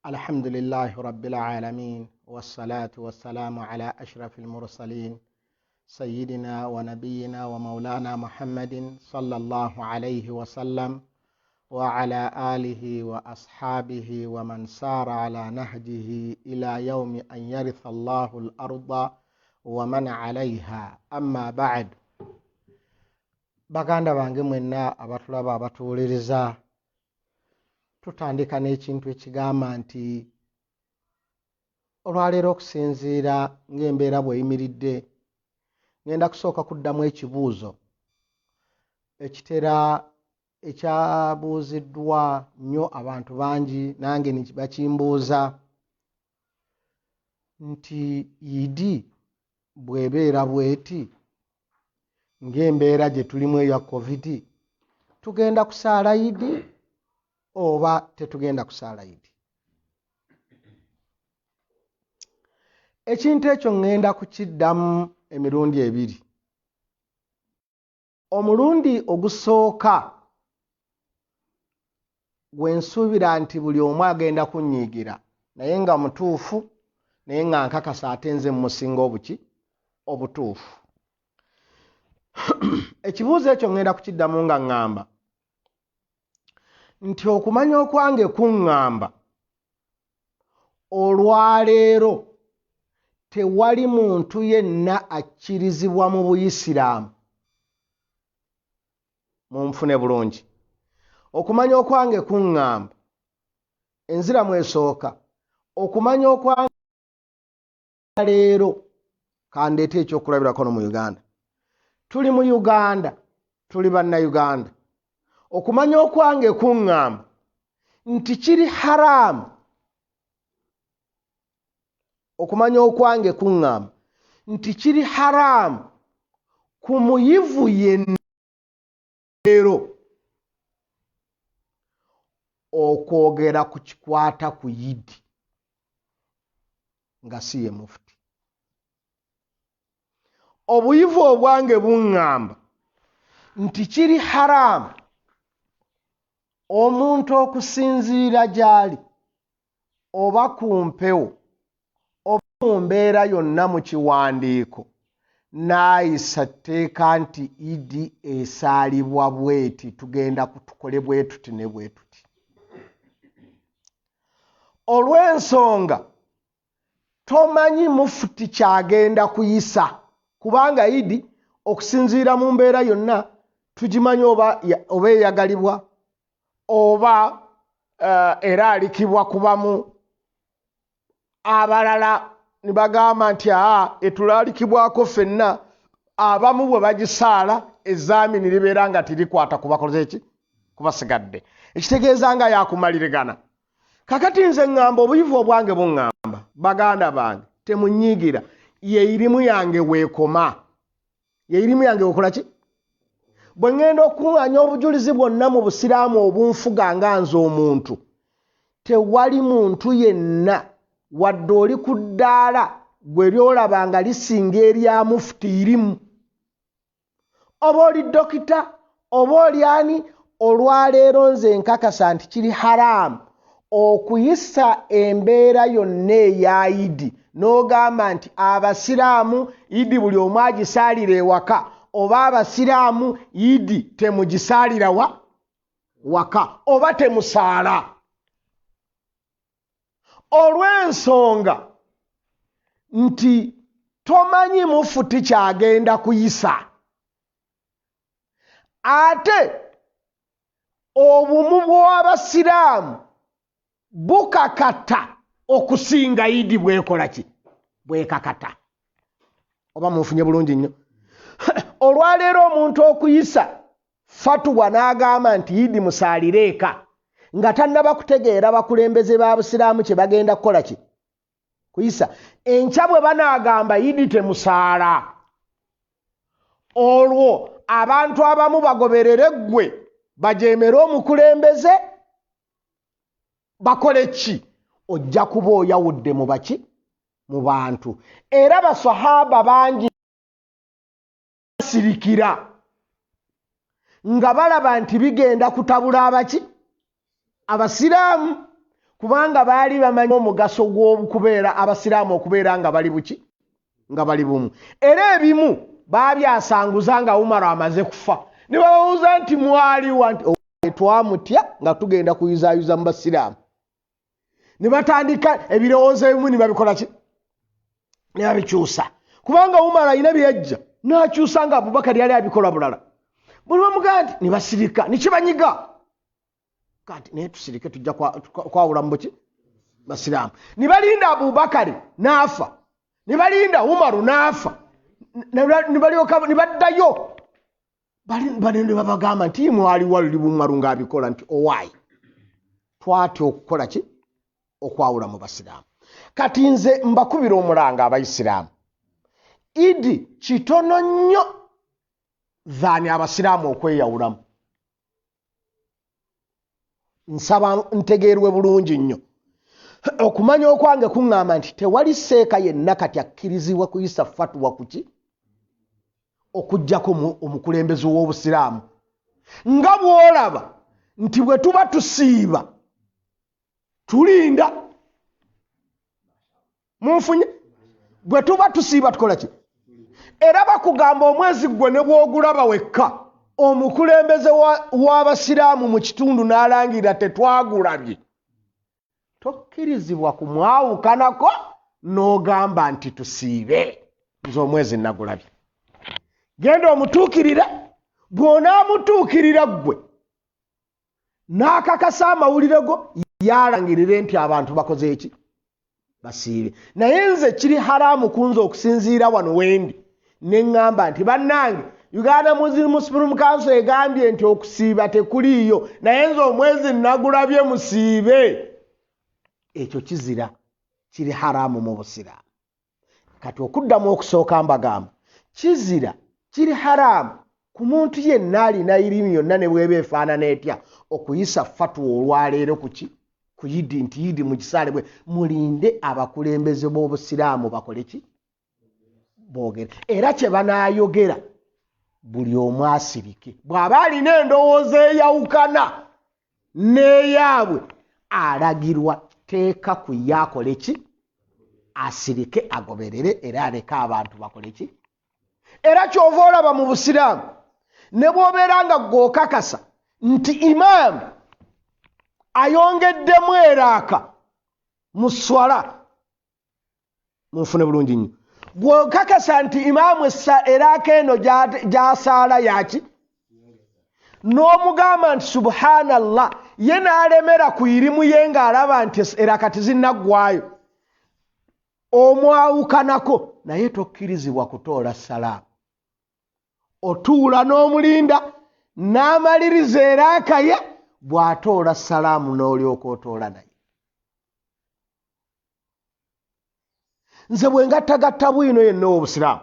الحمد لله رب العالمين، والصلاة والسلام على أشرف المرسلين، سيدنا ونبينا ومولانا محمد صلى الله عليه وسلم، وعلى آله وأصحابه ومن سار على نهجه إلى يوم أن يرث الله الأرض ومن عليها. أما بعد، baganda bange mwenna abatulaba, abatuwuliriza, tutandika n'ekintu ekigamba nti olwaleero, okusinziira ng'embeera bw'eyimiridde, ngenda kusooka kuddamu ekibuuzo ekitera ekyabuuziddwa nnyo abantu bangi, nange bakimbuuza nti yidi bw'ebeera bweti ng'embeera gye tulimu eya COVID, tugenda kusaala yidi oba tetugenda kusaala yidi? Ekintu ekyo ŋŋenda kukiddamu emirundi ebiri. Omulundi ogusooka gwe nsuubira nti buli omu agenda kunnyiigira, naye nga mutuufu, naye nga nkakasa ate nze mmusinga obuki obutuufu. Ekibuuzo ekyo ŋŋenda kukiddamu nga ŋŋamba nti okumanya okwange kuŋŋamba olwaleero tewali muntu yenna akkirizibwa mu Buyisiraamu. Munfune bulungi. Okumanya okwange kuŋŋamba, enziramu esooka, okumanya okwange leero, kandeete ekyokulabirako no mu Uganda. Tuli mu Uganda, tuli Bannayuganda. Okumanya okwange kuŋŋamba nti kiri haraamu, okumanya okwange kuŋŋamba nti kiri haraamu ku muyivu yenna leero okwogera ku kikwata ku yidi nga si ye mufuti. Obuyivu obwange buŋŋamba nti kiri haraamu omuntu okusinziira gy'ali oba ku mpewo oba mu mbeera yonna mu kiwandiiko n'ayisa tteeka nti idi esaalibwa bweti, tugenda tukole bwe tuti ne bwe tuti. Olw'ensonga tomanyi mufuti kyagenda kuyisa, kubanga idi okusinziira mu mbeera yonna tugimanyi oba eyagalibwa oba eraalikibwa kubamu abalala ne bagamba nti aa etulaalikibwako ffenna. Abamu bwe bagisaala ezaami ne libeera nga terikwata kubakoze ki kubasigadde, ekitegeeza nga yakumalirigana. Kakati nze ŋŋamba, obuyivu obwange buŋŋamba, baganda bange temunyiigira, yeirimu yange weekoma, yeirimu yange wekola ki. Bwe ŋŋenda okukuŋŋaanya obujulizi bwonna mu Busiraamu obunfuga nga nze omuntu, tewali muntu yenna, wadde oli ku ddaala gwe lyolaba nga lisinga erya mufuti irimu, oba oli dokita oba oli ani, olwaleero nze nkakasa nti kiri haraamu okuyisa embeera yonna eya idi n'ogamba nti Abasiraamu idi buli omu agisaalira ewaka, oba Abasiraamu idi temugisaalira wa waka oba temusaala, olw'ensonga nti tomanyi mufuti kyagenda kuyisa. Ate obumu bw'Abasiraamu bukakata okusinga idi bwekola ki bwekakata. Oba munfunye bulungi nnyo? Olwaleero omuntu okuyisa fatuwa n'agamba nti idi musaalire eka nga tannaba kutegeera bakulembeze ba Busiraamu kye bagenda kukola ki kuyisa, enkya bwe banaagamba idi temusaala, olwo abantu abamu bagoberere ggwe, bajeemere omukulembeze, bakole ki? Ojja kuba oyawudde mu baki mu bantu. Era basahaba bangi basirikira nga balaba nti bigenda kutabula abaki. Abasiraamu, kubanga baali bamanyi omugaso gw'okubeera abasiraamu, okubeera nga bali buki, nga bali bumu. Era ebimu baabyasanguza nga Umaru amaze kufa, ne bababuuza nti mwaliwa, nti twamutya nga tugenda kuyuzaayuza mu basiraamu. Ne batandika ebirowoozo ebimu ne babikola ki, ne babikyusa, kubanga Umaru alina bye yajja n'akyusa nga Abubakari yali abikola bulala. Buli bamugaa nti ne basirika, ne kibanyiga kati naye tusirike, tujja kwawula mu buki basiraamu. Ne balinda Abubakari n'afa, ne balinda Umaru n'afa, ne balyoka ne baddayo bali ne babagamba nti mwaliwa luli Umaru ng'abikola, nti owaayi twatya okukola ki, okwawula mu basiraamu. Kati nze mbakubira omulanga abayisiraamu, Idi kitono nnyo than abasiraamu okweyawulamu. Nsaba ntegeerwe bulungi nnyo. Okumanya okwange kuŋŋamba nti tewali seeka yenna kati akkirizibwa kuyisa fatuwa kuki okuggyako omukulembeze w'obusiraamu. Nga bw'olaba nti bwe tuba tusiiba tulinda, munfunye, bwe tuba tusiiba tukola ki? Era bakugamba omwezi gwe ne bw'ogulaba wekka, omukulembeze w'abasiraamu mu kitundu n'alangirira tetwagulabye, tokkirizibwa kumwawukanako n'ogamba nti tusiibe, nze omwezi nagulabye. Genda omutuukirira, bw'onaamutuukirira ggwe n'akakasa amawulire go, yalangirire nti abantu bakoze eki, basiibe. Naye nze kiri haramu kunze okusinziira wano wendi ne ŋŋamba nti bannange Uganda Muslim Supreme Council egambye nti okusiiba tekuliiyo, naye nze omwezi nagulabye, musiibe. Ekyo kizira, kiri haramu mu busiraamu. Kati okuddamu okusooka mbagamba kizira, kiri haramu ku muntu yenna alina irimu yonna ne bweba efaanana etya okuyisa fatuwa olwaleero kuki, ku Yidi, nti Yidi mu kisaale bwe mulinde abakulembeze b'obusiraamu bakole ki, boogere. Era kye banaayogera buli omu asirike. Bw'aba alina endowooza eyawukana n'eyaabwe alagirwa teeka ku ye akole ki, asirike agoberere era aleke abantu bakole ki. Era ky'ova olaba mu busiraamu ne bw'obeera nga gw'okakasa nti imaamu ayongeddemu eraaka mu swala, munfune bulungi nnyo, bw'okakasa nti imaamu eraaka eno gy'asaala yaki, n'omugamba nti subhanallah, ye n'alemera ku irimu ye ng'alaba nti eraaka tezinnaggwayo, omwawukanako naye tokkirizibwa kutoola salaamu. Otuula n'omulinda n'amaliriza eraaka ye, bw'atoola salaamu n'olyoka otoola naye. Nze bwe ngattagatta bwino yenna ow'obusiraamu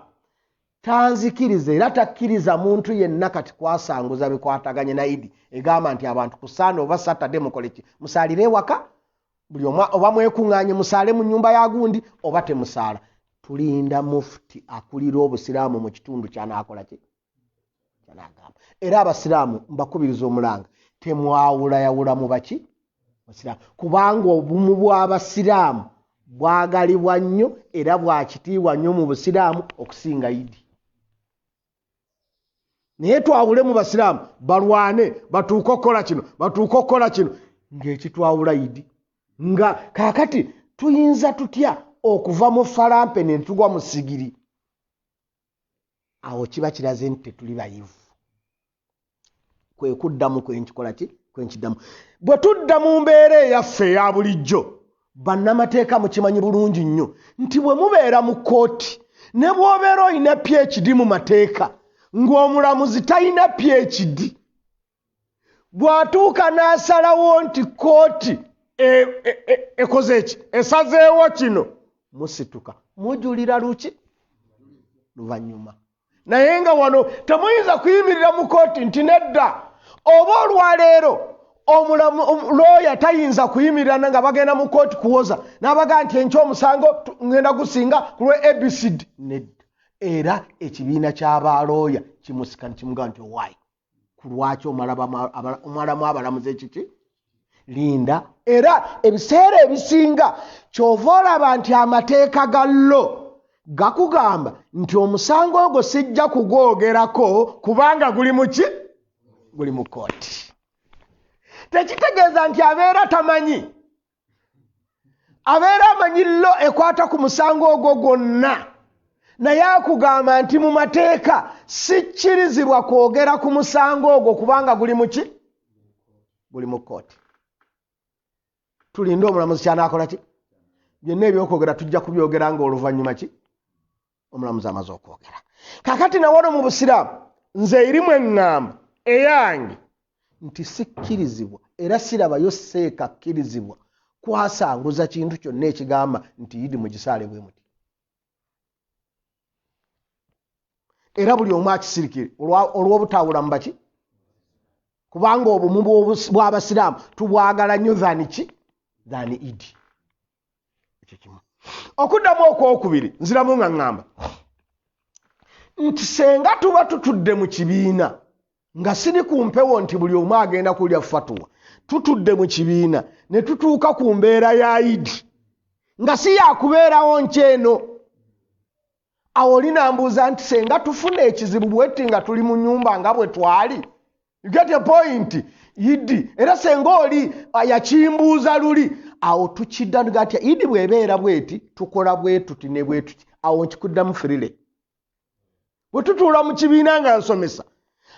tanzikiriza era takkiriza muntu yenna kati kwasanguza bikwataganye na Idi egamba nti abantu ku Sande oba Satade mukole ki, musaalire ewaka buli omu, oba mwekuŋŋaanye musaale mu nnyumba ya gundi oba temusaala. Tulinda mufti akulira obusiraamu mu kitundu ky'anaakola ki, ky'anaagamba. Era abasiraamu mbakubiriza omulanga, temwawulayawula mu baki basiraamu, kubanga obumu bw'abasiraamu bwagalibwa nnyo era bwa kitiibwa nnyo mu busiraamu okusinga Idi. Naye twawule mu basiraamu balwane batuuke okukola kino, batuuke okukola kino, ng'ekitwawula Idi. Nga kaakati tuyinza tutya okuva mu falampe ne tugwa mu sigiri? Awo kiba kiraze nti tetuli bayivu. Kwe kuddamu kwenkikola ki, kwenkiddamu. Bwe tudda mu mbeera eyaffe eya bulijjo, bannamateeka mukimanyi bulungi nnyo nti bwe mubeera mu kkooti ne bw'obeera olina PhD mu mateeka ng'omulamuzi talina PhD, bw'atuuka n'asalawo nti kkooti ekoze ki, esazeewo kino, musituka mujulira luki luvannyuma. Naye nga wano temuyinza kuyimirira mu kkooti nti nedda, oba olwaleero looya tayinza kuyimirira nga bagenda mu kkooti kuwoza n'abaga nti enkya omusango ngenda gusinga ku lwa ABCD. Nedda, era ekibiina ky'abalooya kimusika ne kimugaa nti owaayi, ku lwaki omalamu abalamuzi ekiki? Linda. Era ebiseera ebisinga kyova olaba nti amateeka ga lo gakugamba nti omusango ogwo sijja kugwogerako kubanga guli muki? Guli mu kooti. Tekitegeeza nti abeera tamanyi, abeera amanyi lo ekwata ku musango ogwo gwonna, naye akugamba nti mu mateeka sikkirizibwa kwogera ku musango ogwo kubanga guli muki? Guli mu kooti. Tulinde omulamuzi kyanaakola ki? Byonna ebyokwogera tujja kubyogera nga oluvannyuma ki omulamuzi amaze okwogera. Kakati nawano mu busiraamu nze erimu eŋŋamba eyange nti sikkirizibwa era sirabayo seeka kkirizibwa kwasanguza kintu kyonna ekigamba nti Idi mugisaale bwe muti, era buli omu akisirikire olw'obutawula mu baki, kubanga obumu bw'abasiraamu tubwagala nnyo than ki? Than Idi. Ekyo kimu. Okuddamu okwokubiri nziramu nga ŋŋamba nti senga tuba tutudde mu kibiina nga siri ku mpewo nti buli omu agenda kulya fatuwa, tutudde mu kibiina ne tutuuka ku mbeera ya Idi nga si yakubeerawo nkyeno, awo oli nambuuza nti senga tufuna ekizibu bwetti nga tuli mu nyumba nga bwe twali, you get a point, Idi era senga oli yakimbuuza luli, awo tukidda nti Idi bw'ebeera bweti tukola bwetuti ne bwetuti, awo nkikuddamu firile. Bwe tutuula mu kibiina nga nsomesa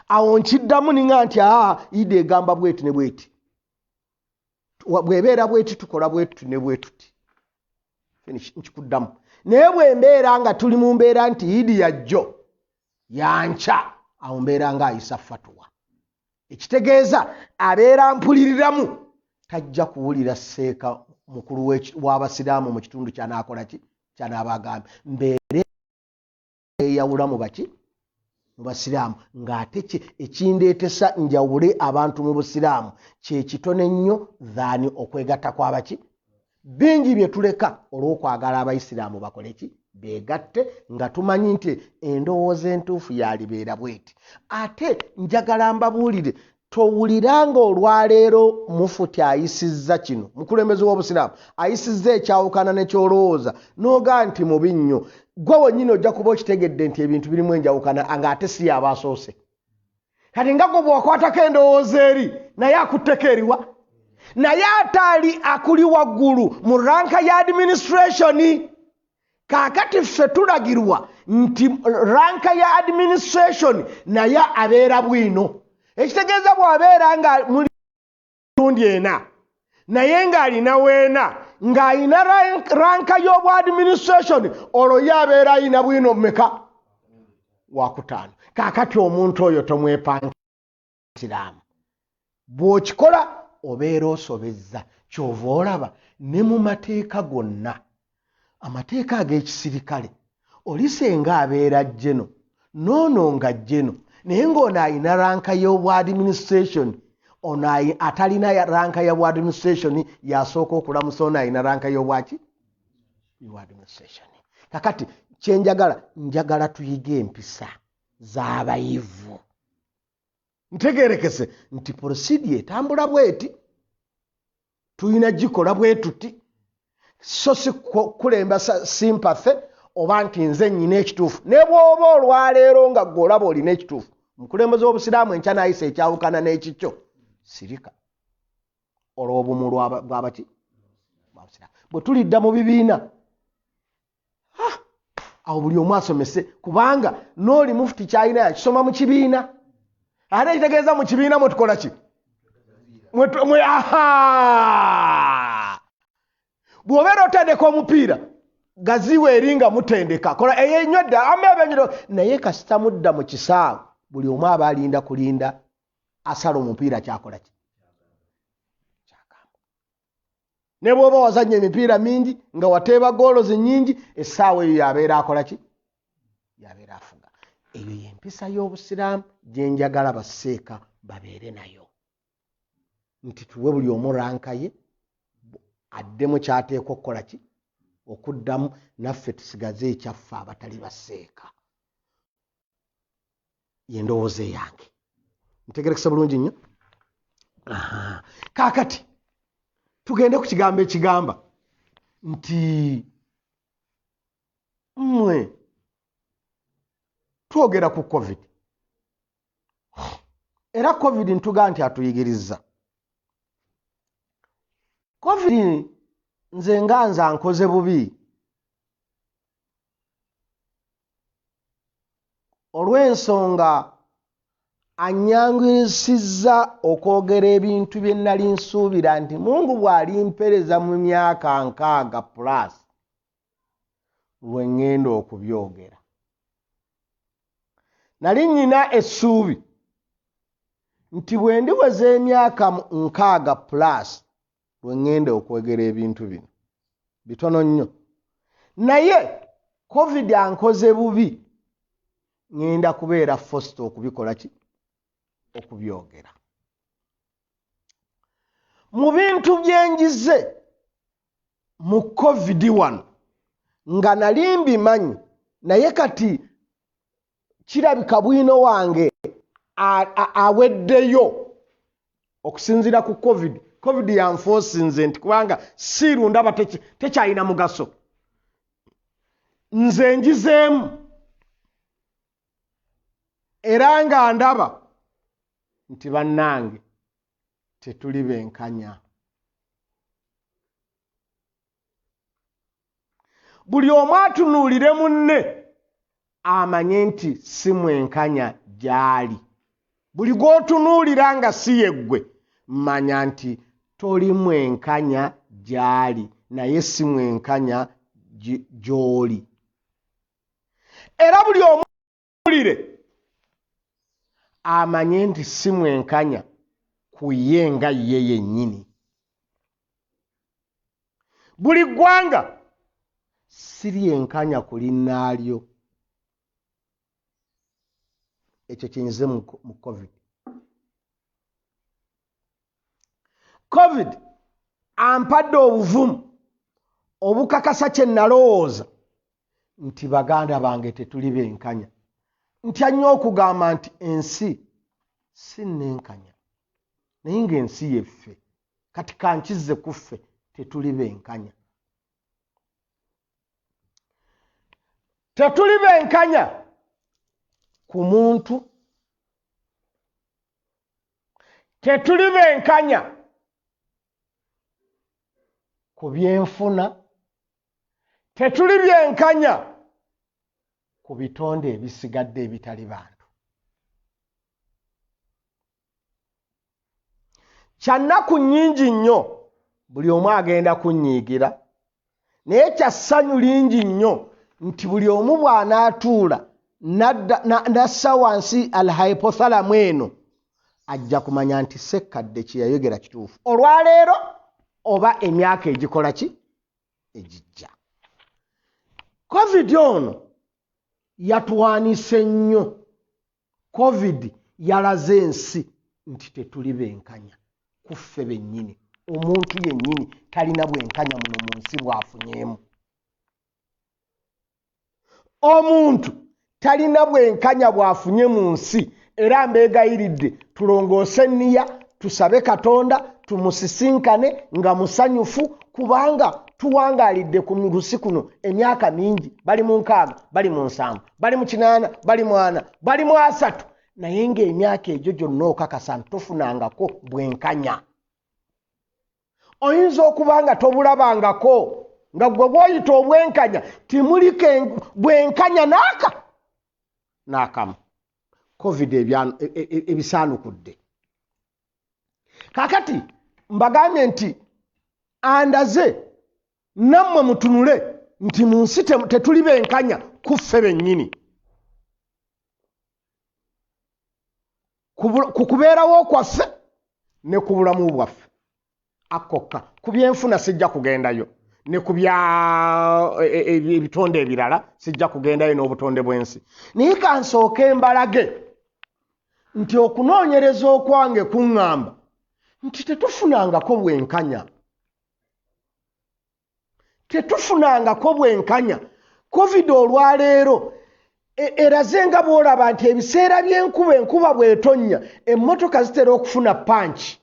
awo nkiddamu ninga nti Idi egamba bweti ne bweti, bw'ebeera bweti tukola bwetuti ne bwetuti, nkikuddamu. Naye bwe mbeera nga tuli mu mbeera nti Idi yajjo yankya, awo mbeera nga ayisa fatuwa, ekitegeeza abeera mpuliriramu tajja kuwulira seeka mukulu w'abasiraamu mu kitundu kyanaakola ki kyanaabagambye, mbeere eyawula mu baki mu basiraamu, ng'ate ekindeetesa njawule abantu mu busiraamu kyekitono ennyo than okwegatta kw'abaki. Bingi bye tuleka olw'okwagala abayisiraamu bakole ki? Beegatte, nga tumanyi nti endowooza entuufu yalibeera bweti. Ate njagala mbabuulire, towuliranga olwaleero mufuti ayisizza kino, mukulembeze w'obusiraamu ayisizza ekyawukana nekyolowooza n'ogaa nti mubi nnyo, gwe wennyini ojja kuba okitegedde nti ebintu birimu enjawukana ng'ate si y'aba asoose. Kati nga gwe bw'okwatako endowooza eri naye akutteko eriwa, naye ate ali akuli waggulu mu ranka ya administration. Kaakati ffe tulagirwa nti ranka ya administration naye abeera bwino, ekitegeeza bw'abeera nga muli mirundi ena naye ng'alina weena ng'alina ranka y'obwa administration, olwo ye abeera alina bwino mmeka? Wakutaano. Kaakati omuntu oyo tomwepankiraamu, bw'okikola obeera osobezza. Kyova olaba ne mu mateeka gonna, amateeka ag'ekisirikale, olisenga abeera jjeno noono nga jjeno, naye ng'ono alina ranka y'obwa administration, ono atalina ranka y'obwa administration yasooka okulamusa ono alina ranka y'obwaki y'obwa administration. Kakati kyenjagala, njagala tuyige empisa z'abayivu, ntegerekese nti procedure etambula bweti, tulina gikola bwe tuti, so si kulemba sympathy oba nti nze nnyina ekituufu. Ne bw'oba olwaleero nga ggwe olaba olina ekituufu, omukulembeze w'obusiraamu enkya n'ayisa ekyawukana n'ekikyo, sirika olw'obumu bw'abaki bw'abasiraamu. Bwe tulidda mu bibiina awo buli omu asomese, kubanga n'oli mufuti kyalina yakisoma mu kibiina, ate ekitegeeza mu kibiina mwe tukola ki? Bw'obeera otendeka omupiira gaziwa eri nga mutendeka kola eyenywedde amebenywedde, naye kasita mudda mu kisaawe buli omu aba alinda kulinda asala omupiira kyakola ki kyagamba. Ne bw'oba wazannya emipiira mingi nga wateeba goolozi nnyingi, essaawa eyo yabeera akola ki? Yabeera afuga. Eyo y'empisa y'obusiraamu gye njagala basseeka babeere nayo, nti tuwe buli omu ranka ye addemu kyateekwa okukola ki okuddamu, naffe tusigaze ekyaffe abatali basseeka. Yendowooza eyange ntegerekesa bulungi nnyo. Kaakati Tugende ku kigambo ekigamba nti mmwe twogera ku COVID, era COVID ntuga nti atuyigiriza. COVID nze nga nze ankoze bubi olw'ensonga anyangulisizza okwogera ebintu bye nali nsuubira nti Mungu bw'alimpereza mu myaka 60 plus lwe ŋŋenda okubyogera. Nali nnyina essuubi nti bwe ndiweza emyaka 60 plus lwe ŋŋenda okwogera ebintu bino bitono nnyo, naye COVID ankoze bubi, ŋŋenda kubeera forced okubikola ki? Okubyogera. Mu bintu byenjize mu COVID wano nga nali mbimanyi, naye kati kirabika bwino wange aweddeyo okusinziira ku COVID. COVID yanfoosinze nti kubanga siiru ndaba tekyalina mugaso, nze njizeemu era nga ndaba nti bannange tetuli benkanya. Buli omu atunuulire munne amanye nti si mwenkanya gy'ali. Buli gw'otunuulira nga si yeggwe, manya nti toli mwenkanya gy'ali, naye si mwenkanya gy'oli. Era buli omu atunuulire amanye nti si mwenkanya ku ye nga ye yennyini. Buli ggwanga si lyenkanya ku linnaalyo. Ekyo kyenyize mu COVID. COVID ampadde obuvumu obukakasa kye nalowooza nti baganda bange tetuli benkanya. Ntya nnyo okugamba nti ensi si nnenkanya, naye ng'ensi yeffe. Kati kankizze ku ffe, tetuli benkanya. Tetuli benkanya ku muntu, tetuli benkanya ku byenfuna, tetuli byenkanya ku bitonde ebisigadde ebitali bantu. Kya nnaku nnyingi nnyo buli omu agenda kunnyiigira, naye kya ssanyu lingi nnyo nti buli omu bw'anaatuula n'assa wansi al-hypothalamu eno, ajja kumanya nti Ssekkadde kye yayogera kituufu olwaleero oba emyaka egikola ki egijja. COVID ono yatwanise nnyo. COVID yalaze ensi nti tetuli benkanya ku ffe bennyini. Omuntu yennyini talina bwenkanya muno mu nsi bw'afunyeemu. Omuntu talina bwenkanya bw'afunye mu nsi, era mbeegayiridde tulongoose enniya, tusabe Katonda tumusisinkane nga musanyufu, kubanga tuwangaalidde ku lusi kuno emyaka mingi, bali mu 60, bali mu 70, bali mu 80, bali mu 40, bali mu 30, naye ng'emyaka egyo gyonna okakasa nti tofunangako bwenkanya. Oyinza okuba nga tobulabangako, nga gwe bw'oyita obwenkanya timuli bwenkanya n'akamu. COVID ebisaanukudde. Kaakati mbagambye nti andaze nammwe mutunule nti mu nsi tetuli benkanya ku ffe bennyini, ku kubeerawo kwaffe ne ku bulamu bwaffe. Akokka ku byenfuna sijja kugendayo, ne ku bya ebitonde ebirala sijja kugendayo n'obutonde bw'ensi. Naye kansooke mbalage nti okunoonyereza okwange kuŋŋamba nti tetufunangako bwenkanya. Tetufunangako bwenkanya. COVID olwaleero eraze nga bw'olaba nti ebiseera by'enkuba, enkuba bw'etonnya, emmotoka zitera okufuna panki,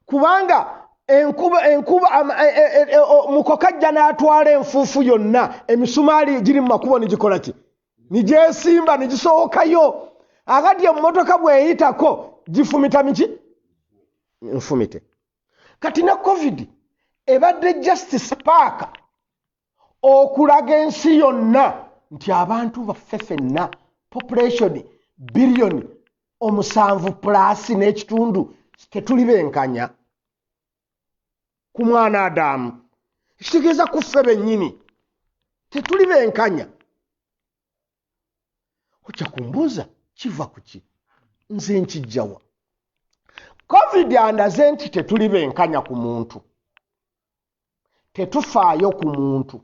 kubanga Enkuba mukoka ajja n'atwala enfuufu yonna, emisumaali egiri mu makubo nigikola ki? Nigyesimba, nigisookayo. Akati emmotoka bw'eyitako gifumita miki? Nfumite. Kati ne COVID ebadde just spark okulaga ensi yonna nti abantu baffe ffenna, population 7.5 billion plus n'ekitundu, tetuli benkanya ku mwana Adamu. Ekitegeeza ku ffe bennyini tetuli benkanya. Ojja kumbuuza, kiva ku ki? Nze nkijjawa? COVID andaze nti tetuli benkanya ku muntu, tetufaayo ku muntu.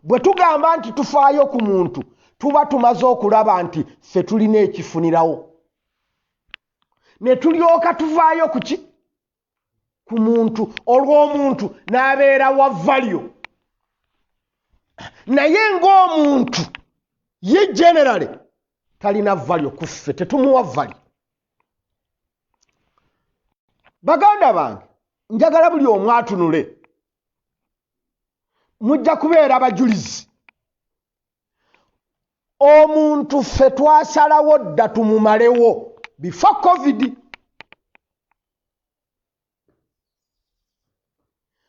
Bwe tugamba nti tufaayo ku muntu, tuba tumaze okulaba nti ffe tulina ekifunirawo, ne tulyoka tuvaayo ku ki? Ku muntu. Olw'omuntu n'abeera wa value, naye ng'omuntu ye generally talina value ku ffe, tetumuwa value. Baganda bange, njagala buli omu atunule, mujja kubeera abajulizi. Omuntu ffe twasalawo dda tumumalewo before COVID.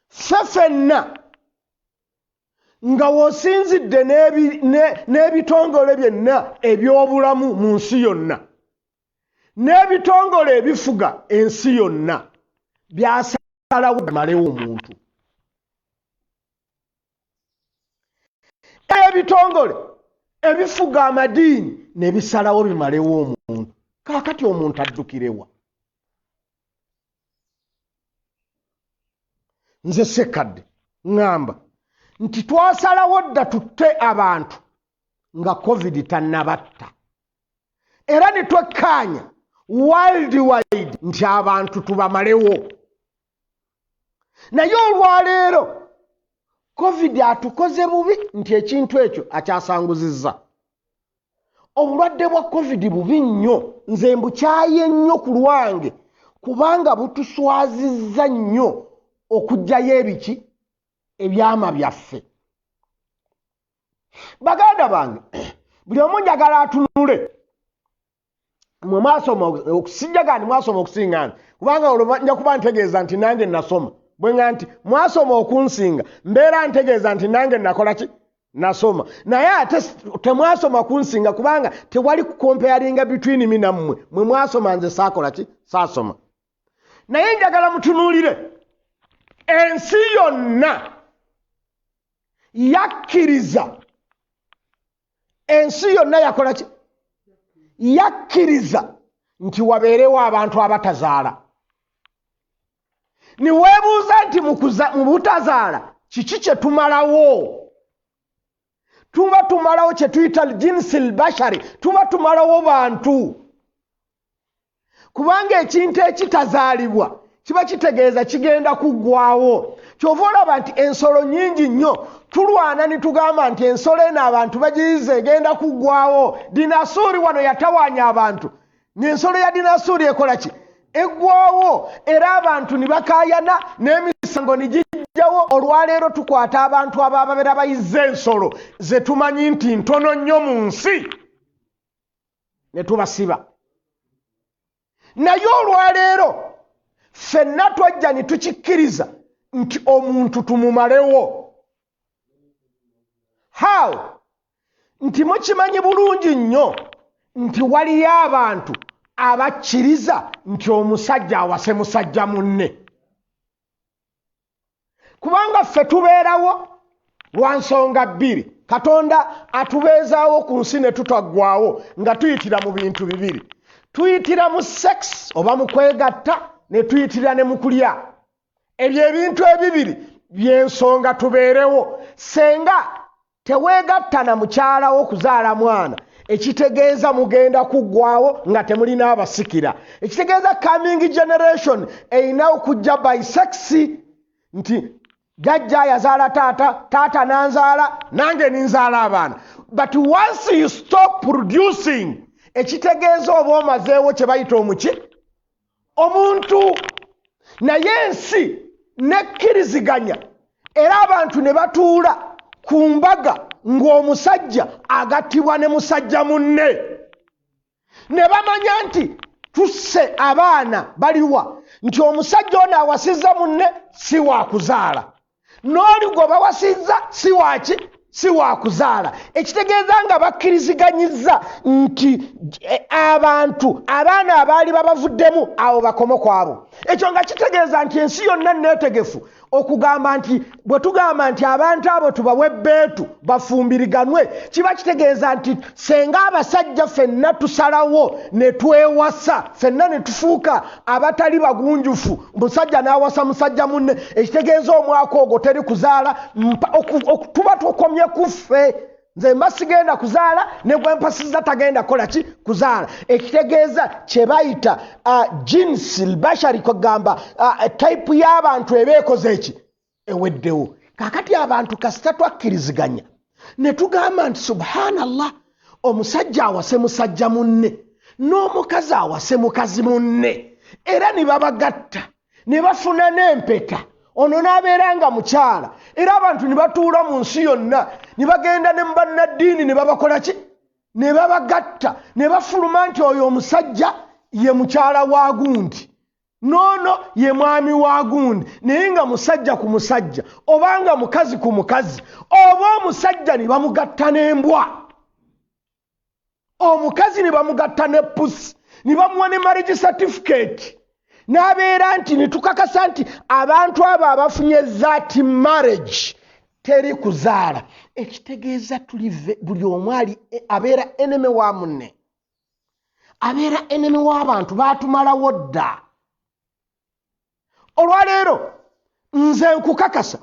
Ffe ffenna nga w'osinzidde n'ebitongole byonna ebyobulamu mu nsi yonna n'ebitongole ebifuga ensi yonna byasalawo bimalewo omuntu. Ebitongole ebifuga amadiini ne bisalawo bimalewo omuntu. Kaakati omuntu addukirewa? Nze Sekadde ŋŋamba nti twasalawo dda tutte abantu nga COVID tannabatta, era ne twekkaanya world wide nti abantu tubamalewo. Naye olwaleero COVID atukoze bubi nti ekintu ekyo akyasanguzizza. Obulwadde bwa COVID bubi nnyo, nze mbukyaye nnyo ku lwange, kubanga butuswazizza nnyo okuggyayo ebiki, ebyama byaffe. Baganda bange, buli omu njagala atunule. Mwe mwasoma, sijjaga nti mwasoma okusinga nze, kubanga olwo nja kuba ntegeeza nti nange nasoma. Bwe nga nti mwasoma okunsinga, mbeera ntegeeza nti nange nakola ki? Nasoma. Naye ate temwasoma kunsinga, kubanga tewali kucomparinga between me nammwe. Mwe mwasoma, nze saakola ki? Saasoma. Naye njagala mutunuulire ensi yonna yakkiriza, ensi yonna yakola ki? Yakkiriza nti wabeerewo abantu abatazaala. Niweebuuza nti mu butazaala kiki kye tumalawo? Tuba tumalawo kye tuyita jinsi lbashari, tuba tumalawo bantu, kubanga ekintu ekitazaalibwa kiba kitegeeza kigenda kuggwawo. Kyova olaba nti ensolo nyingi nnyo tulwana ne tugamba nti ensolo eno abantu bagiyiza, egenda kuggwawo. Dinasuuri wano yatawaanya abantu, n'ensolo ya dinasuuri ekola ki? Eggwawo. Era abantu ne bakaayana n'emisango ne gijjawo. Olwaleero tukwata abantu abababeera bayiza ensolo ze tumanyi nti ntono nnyo mu nsi ne tubasiba. Naye olwaleero ffenna twajja ne tukikkiriza nti omuntu tumumalewo. How? Nti mukimanyi bulungi nnyo nti waliyo abantu abakkiriza nti omusajja awase musajja munne, kubanga ffe tubeerawo lwa nsonga bbiri. Katonda atubeezaawo ku nsi ne tutaggwawo nga tuyitira mu bintu bibiri: tuyitira mu sex oba mu kwegatta, ne tuyitira ne mu kulya. Ebyo ebintu ebibiri byensonga tubeerewo. Senga teweegatta na mukyalawo kuzaala mwana, ekitegeeza mugenda kuggwawo nga temulina abasikira. Ekitegeeza coming generation erina okujja by sex, nti jjajja yazaala taata, taata nanzaala, nange ninzaala abaana. But once you stop producing, ekitegeeza oba omazeewo kye bayita omuki? Omuntu. Naye ensi Nekkiriziganya era abantu ne batuula ku mbaga ng'omusajja agattibwa ne musajja munne, ne bamanya nti tusse abaana baliwa, nti omusajja ono awasizza munne si wakuzaala, n'oli gwe bawasizza si waki, si wakuzaala. Ekitegeeza nga bakkiriziganyizza nti abantu abaana abaali babavuddemu abo bakome kwabo. Ekyo nga kitegeeza nti ensi yonna neetegefu okugamba nti bwe tugamba nti abantu abo tubawe ebbeetu bafumbiriganwe, kiba kitegeeza nti senga abasajja ffenna tusalawo ne twewasa, ffenna ne tufuuka abatali bagunjufu, musajja n'awasa musajja munne, ekitegeeza omwaka ogwo teri kuzaala, tuba tukomye ku ffe. Nze mba sigenda kuzaala ne gwe mpasizza tagenda kukola ki? Kuzaala. Ekitegeeza kye bayita jinsi bashari, kugamba type y'abantu eba ekoze eki? Eweddewo. Kaakati abantu kasita twakkiriziganya ne tugamba nti subhanallah, omusajja awase musajja munne n'omukazi awase mukazi munne, era ne babagatta ne bafuna n'empeta, ono n'abeera nga mukyala, era abantu ne batuula mu nsi yonna ne bagenda ne mu bannaddiini ne babakola ki? Ne babagatta ne bafuluma nti oyo omusajja ye mukyala wa gundi, n'ono ye mwami wa gundi, naye nga musajja ku musajja oba nga mukazi ku mukazi, oba omusajja ne bamugatta n'embwa, omukazi ne bamugatta ne pusi, ne bamuwa ne marriage certificate, n'abeera nti ne tukakasa nti abantu abo abafunye that marriage teri kuzaala. Ekitegeeza tuli buli omu ali abeera enemy wa munne, abeera enemy w'abantu, baatumalawo dda. Olwaleero nze nkukakasa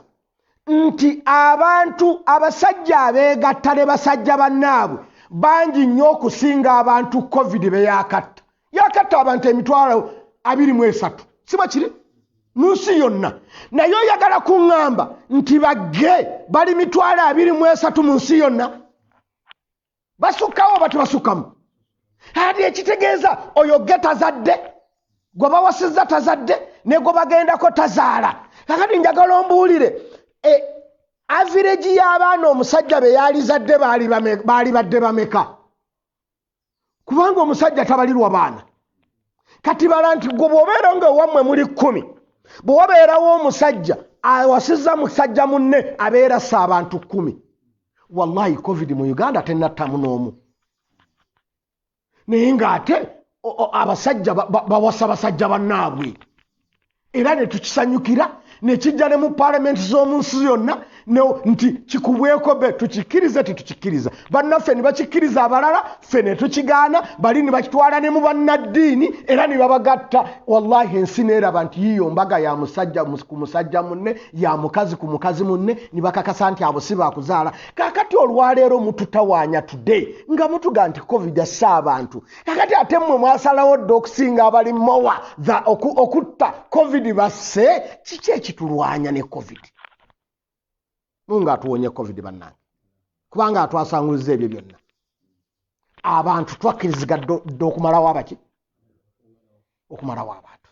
nti abantu abasajja abeegatta ne basajja bannaabwe bangi nnyo okusinga abantu COVID be yaakatta. Yaakatta abantu 23,000, si bwe kiri mu nsi yonna. Naye oyagala kuŋŋamba nti bagge bali 23,000 mu nsi yonna? Basukkawo oba tebasukkamu? Ate ekitegeeza oyo ge tazadde, gwe bawasizza tazadde, ne gwe bagendako tazaala. Kakati njagala ombuulire, average y'abaana omusajja be yaalizadde baali badde bameka? Kubanga omusajja tabalirwa baana. Kati bala nti gwe bw'obeera nga ewammwe muli 10, bwe wabeerawo omusajja awasizza musajja munne abeera ssa abantu 10. Wallahi COVID mu Uganda tennattamu n'omu. Naye ng'ate abasajja bawasa basajja bannaabwe, era ne tukisanyukira ne kijja ne mu paalamenti z'omu nsi yonna nti kikubweko be tukikkirize tetukikkiriza, bannaffe ne bakikkiriza abalala, ffe ne tukigaana, bali ne bakitwala ne mu bannaddiini era ne babagatta. Wallahi ensi neeraba nti yiyo mbaga ya musajja ku musajja munne, ya mukazi ku mukazi munne, ne bakakasa nti abo si baakuzaala. Kaakati olwaleero mututawaanya today nga mutuga nti COVID assa abantu. Kaakati ate mmwe mwasalawo dda okusinga abali mowa okutta COVID basse. Kiki ekitulwanya ne COVID? Mungu atuwonye COVID bannange, kubanga atwasanguliza ebyo byonna. Abantu twakkiriziganya dda okumalawo abaki? Okumalawo abantu.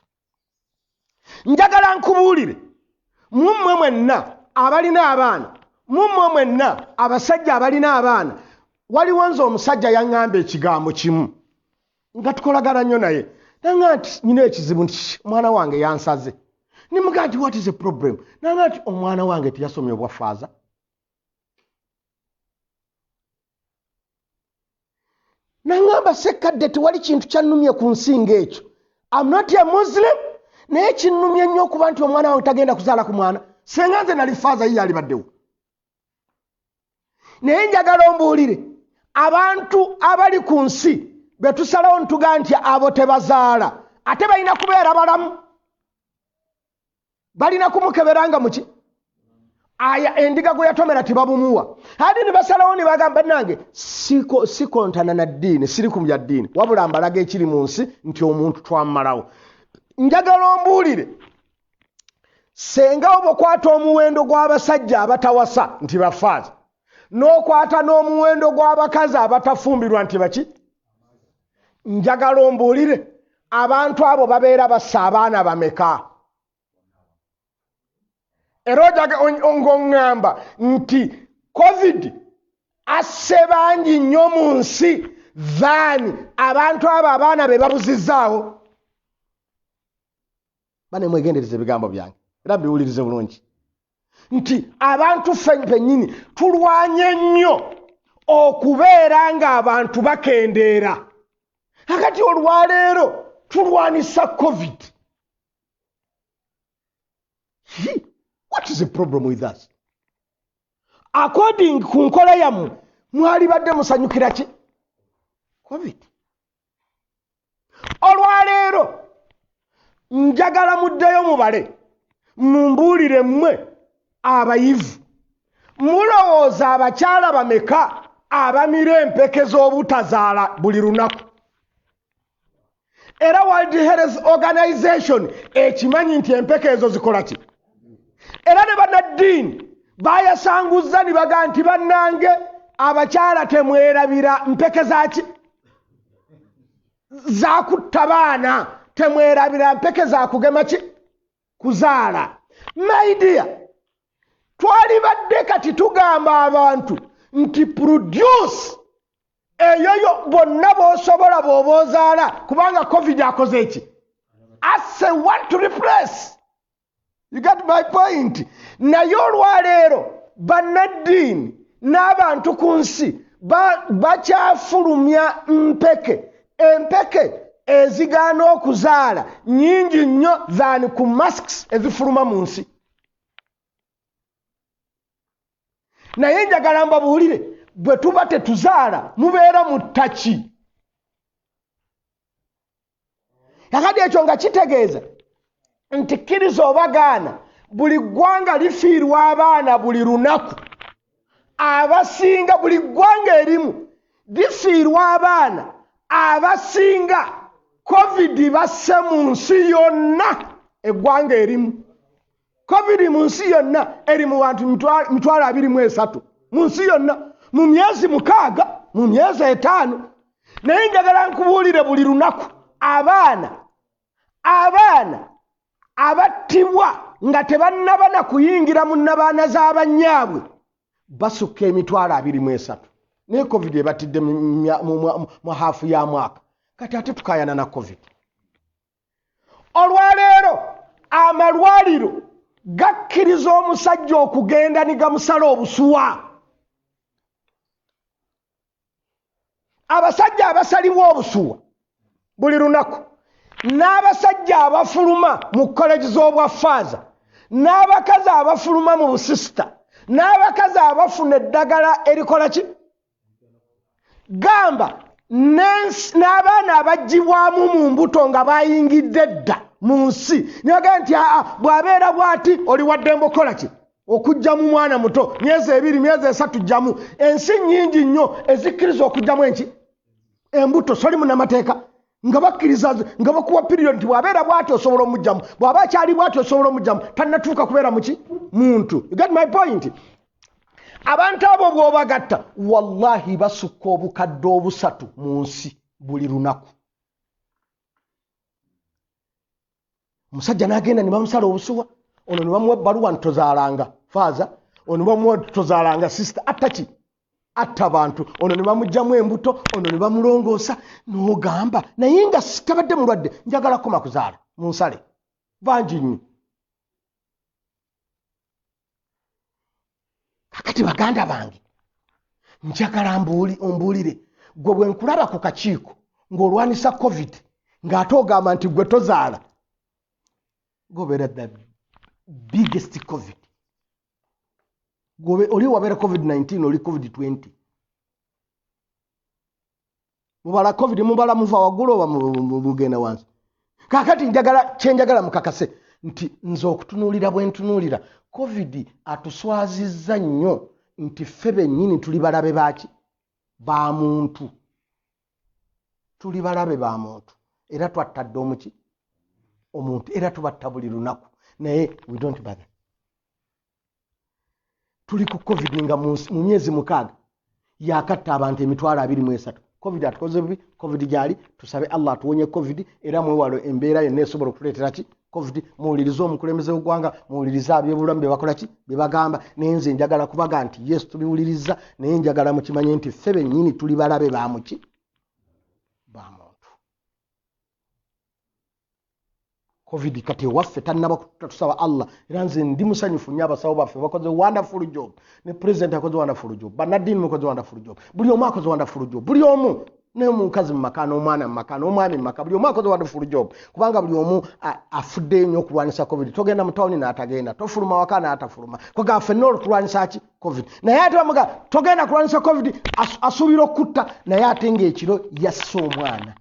Njagala nkubuulire, mummwe mwenna abalina abaana, mummwe mwenna abasajja abalina abaana, waliwo nze omusajja yaŋŋamba ekigambo kimu nga tukolagana nnyo naye, naŋŋamba nti nnina ekizibu nti omwana wange yansaze. Nimugamba nti what is the problem? Naŋŋamba nti omwana wange teyasomye obwa faaza. Naŋŋamba sekkadde tewali kintu kyannumye ku nsi ng'ekyo. I'm not a Muslim, naye kinnumye nnyo okuba nti omwana wange tagenda kuzaala ku mwana. Senga nze nali faaza ye yalibaddewo. Naye njagala ombuulire, abantu abali ku nsi be tusalawo ntuga nti abo tebazaala, ate balina kubeera balamu, balina kumukebera nga muki? Aya endiga gwe yatomera tebabumuwa. Ate ne basalawo ne bagamba bannange sikontana na ddiini, siri ku bya ddiini, wabula mbalaga ekiri mu nsi nti omuntu twamumalawo. Njagala ombuulire, senga oba okwata omuwendo gw'abasajja abatawasa nti bafaaza, n'okwata n'omuwendo gw'abakazi abatafumbirwa nti baki? Njagala ombuulire, abantu abo babeera bassa abaana bameka? Era ng'oŋŋamba nti COVID asse bangi nnyo mu nsi than abantu abo abaana be babuzizzaawo. Bane mwegendereza ebigambo byange era mbiwulirize bulungi nti abantu ffe bennyini tulwanye nnyo okubeera ng'abantu bakendeera. Kakati olwaleero tulwanisa COVID. What is the problem with us? According ku nkola yammwe mwalibadde musanyukira ki? COVID. Olwaleero njagala muddeyo mubale mumbuulire mmwe abayivu, mulowooza abakyala bameka abamira empeke z'obutazaala buli lunaku? Era World Health Organization ekimanyi nti empeke ezo zikola ki? Era ne bannaddiini bayasanguzza ne bagaa nti bannange abakyala temwerabira mpeke zaki? Zakutta baana, temwerabira mpeke zakugema ki? Kuzaala. My dear, twalibadde kati tugamba abantu nti produce eyoyo bonna b'osobola bw'oba ozaala, kubanga COVID akoze eki? Ase want to replace. You get my point? Naye olwaleero bannaddiini n'abantu ku nsi bakyafulumya mpeke, empeke ezigaana okuzaala nnyingi nnyo than ku masks ezifuluma mu nsi. Naye njagala mbabuulire, bwe tuba tetuzaala mubeera mu ttaki. Kakati ekyo nga kitegeeza nti kkiriza oba gaana, buli ggwanga lifiirwa abaana buli lunaku. Abasinga buli ggwanga erimu lifiirwa abaana abasinga COVID basse mu nsi yonna. Eggwanga erimu COVID mu nsi yonna eri mu bantu 23,000 mu nsi yonna mu myezi 6, mu myezi 5. Naye njagala nkubuulire buli lunaku abaana abattibwa nga tebannaba na kuyingira mu nnabaana z'abannyaabwe basukka 23,000. Naye COVID ebatidde mu haafu ya mwaka. Kati ate tukaayana na COVID. Olwaleero amalwaliro gakkiriza omusajja okugenda ne gamusala obusuwa. Abasajja abasalibwa obusuwa buli lunaku, n'abasajja abafuluma mu college z'obwafaaza, n'abakazi abafuluma mu busisita, n'abakazi abafuna eddagala erikola ki? Gamba n'abaana abaggyibwamu mu mbuto nga bayingidde dda mu nsi. Nibagaa nti aa bw'abeera bw'ati oli waddembe okukola ki? Okuggyamu mwana muto myezi 2, myezi 3 ggyamu. Ensi nnyingi nnyo ezikkiriza okuggyamu enki? Embuto. Soli munnamateeka nga bakkiriza nga bakuwa period nti bw'abeera bw'ati osobola omuggyamu, bw'aba akyali bw'ati osobola omuggyamu, tannatuuka kubeera muki? Muntu. You get my point? Abantu abo bw'obagatta wallahi basukka obukadde 3 mu nsi buli lunaku. Omusajja n'agenda ne bamusala obusuwa, ono ne bamuwa ebbaluwa nti tozaalanga faaza, ono ne bamuwa tozaalanga sisita, atta ki? Atta bantu. Ono ne bamuggyamu embuto, ono ne bamulongoosa, n'ogamba naye nga sitabadde mulwadde njagala koma kuzaala mu nsale. Bangi nnyo. Kakati baganda bange njagala ombuulire, gwe bwe nkulaba ku kakiiko ng'olwanisa COVID ng'ate ogamba nti gwe tozaala, gobeera the biggest COVID. Oli wabeera COVID-19, oli COVID-20. Mubala COVID mubala muva waggulu oba mugenda wansi? Kakati njagala kyenjagala mukakase nti nze okutunuulira bwe ntunuulira COVID atuswazizza nnyo nti ffe bennyini tuli balabe baaki? Ba muntu. Tuli balabe ba muntu era twattadde omuki? Omuntu, era tubatta buli lunaku, naye we don't bother. Tuli ku COVID nga mu myezi 6 yakatta abantu 23,000. COVID atukoze bubi, COVID gyali, tusabe Allah atuwonye COVID, era mwewale embeera yonna esobola okutuleetera ki? COVID, muwulirize omukulembeze w'eggwanga, muwulirize abyobulamu bye bakola ki, bye bagamba. Naye nze njagala kubaga nti yes, tubiwuliriza, naye njagala mukimanye nti ffe bennyini tuli balabe ba muki, ba muntu. COVID kati ewaffe tannaba tusaba Allah, era nze ndi musanyufu nnyo, abasawo baffe bakoze wonderful job, ne president akoze wonderful job, bannaddiini mukoze wonderful job, buli omu akoze wonderful job, buli omu, n'omukazi mu maka, n'omwana mu maka, n'omwami mu maka, buli omu akoze wonderful job, kubanga buli omu afuddeyo nnyo okulwanyisa COVID. Togenda mu tawuni n'atagenda, tofuluma waka n'atafuluma, kwegamba ffenna olwo tulwanyisa ki? COVID. Naye ate bamuga togenda kulwanyisa COVID, asuubira okutta, naye ate ng'ekiro yasse omwana.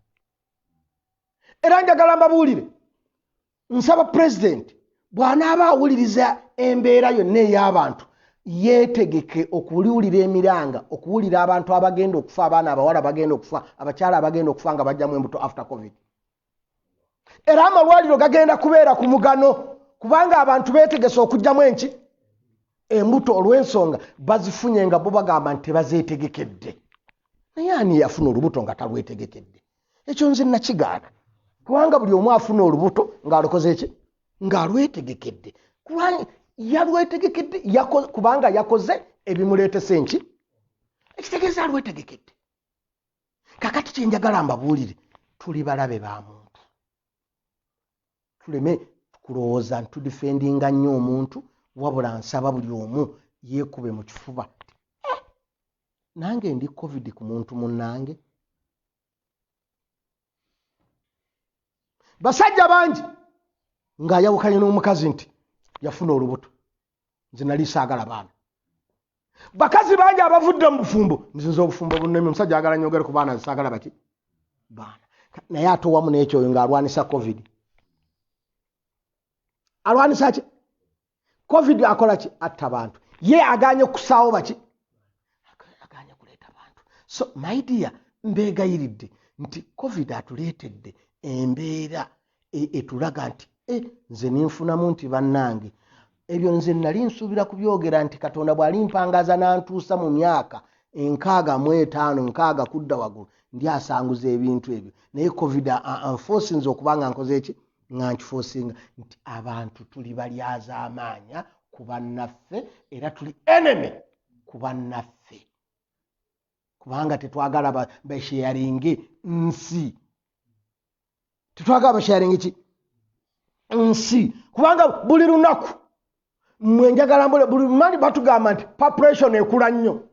Era njagala mbabuulire, nsaba president bw'anaaba awuliriza embeera yonna ey'abantu, yeetegeke okuwulira emiranga, okuwulira abantu abagenda okufa, abaana abawala bagenda okufa, abakyala abagenda okufa nga bajjamu embuto after COVID. Era amalwaliro gagenda kubeera ku mugano, kubanga abantu beetegese okuggyamu enki, embuto, olw'ensonga bazifunye nga bo bagamba nti tebazeetegekedde. Naye ani yafuna olubuto nga talwetegekedde? Ekyo nze nakigaana, kubanga buli omu afuna olubuto ng'alukoze ki, ng'alwetegekedde. Yalwetegekedde kubanga yakoze ebimuleetesa enki, ekitegeeza alwetegekedde. Kakati kyenjagala mbabuulire, tuli balabe ba muntu. Tuleme kulowooza nti tudifendinga nnyo omuntu, wabula nsaba buli omu yeekube mu kifuba, nange ndi COVID ku muntu munnange. Basajja bangi ng'ayawukanye n'omukazi nti yafuna olubuto, nze nali saagala baana. Bakazi bangi abavudde mu bufumbo, nze obufumbo bunneme, omusajja ayagala nyongere ku baana, nze saagala baki baana. Naye ate owamu n'ekyo oyo ng'alwanisa COVID. Alwanisa ki? COVID akola ki? Atta bantu. Ye agaanye kusaawo baki? Agaanye kuleeta bantu. So my dear, mbeegayiridde nti COVID atuleetedde embeera etulaga nti nze ninfunamu nti bannange, ebyo nze nali nsuubira kubyogera nti Katonda bw'alimpangaza n'antuusa mu myaka 65, 60 kudda waggulu, ndi asanguza ebintu ebyo. Naye COVID anforcinze okuba nga nkoze ki? Nga nkiforcinga nti abantu tuli balyazaamaanya ku bannaffe, era tuli enemy ku bannaffe, kubanga tetwagala basharinge nsi, tetwagala basharinge ki nsi, kubanga buli lunaku mwe njagala mbule, buli mani batugamba nti population ekula nnyo,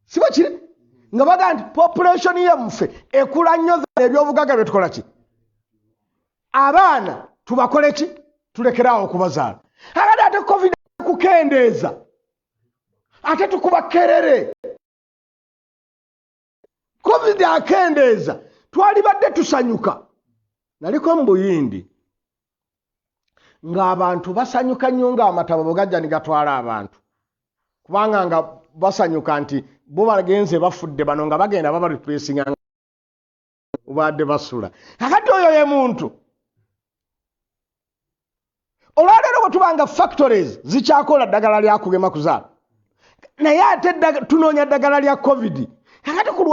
si bwe kiri? Nga bagamba nti population yaffe ekula nnyo, ebyobugagga bye tukola ki? Abaana tubakole ki? Tulekeraawo okubazaala. Akati ate COVID kukendeeza, ate tukuba kerere. COVID akendeeza, twalibadde tusanyuka. Naliko mu Buyindi ng'abantu basanyuka nnyo ng'amataba bwe gajja ne gatwala abantu, kubanga nga basanyuka nti bo bagenze bafudde, bano nga bagenda baba replacinga badde basula. Kakati oyo ye muntu. Olwaleero bwe tuba nga factories zikyakola ddagala lya kugema kuzaala, naye ate tunoonya ddagala lya COVID. Kakati ku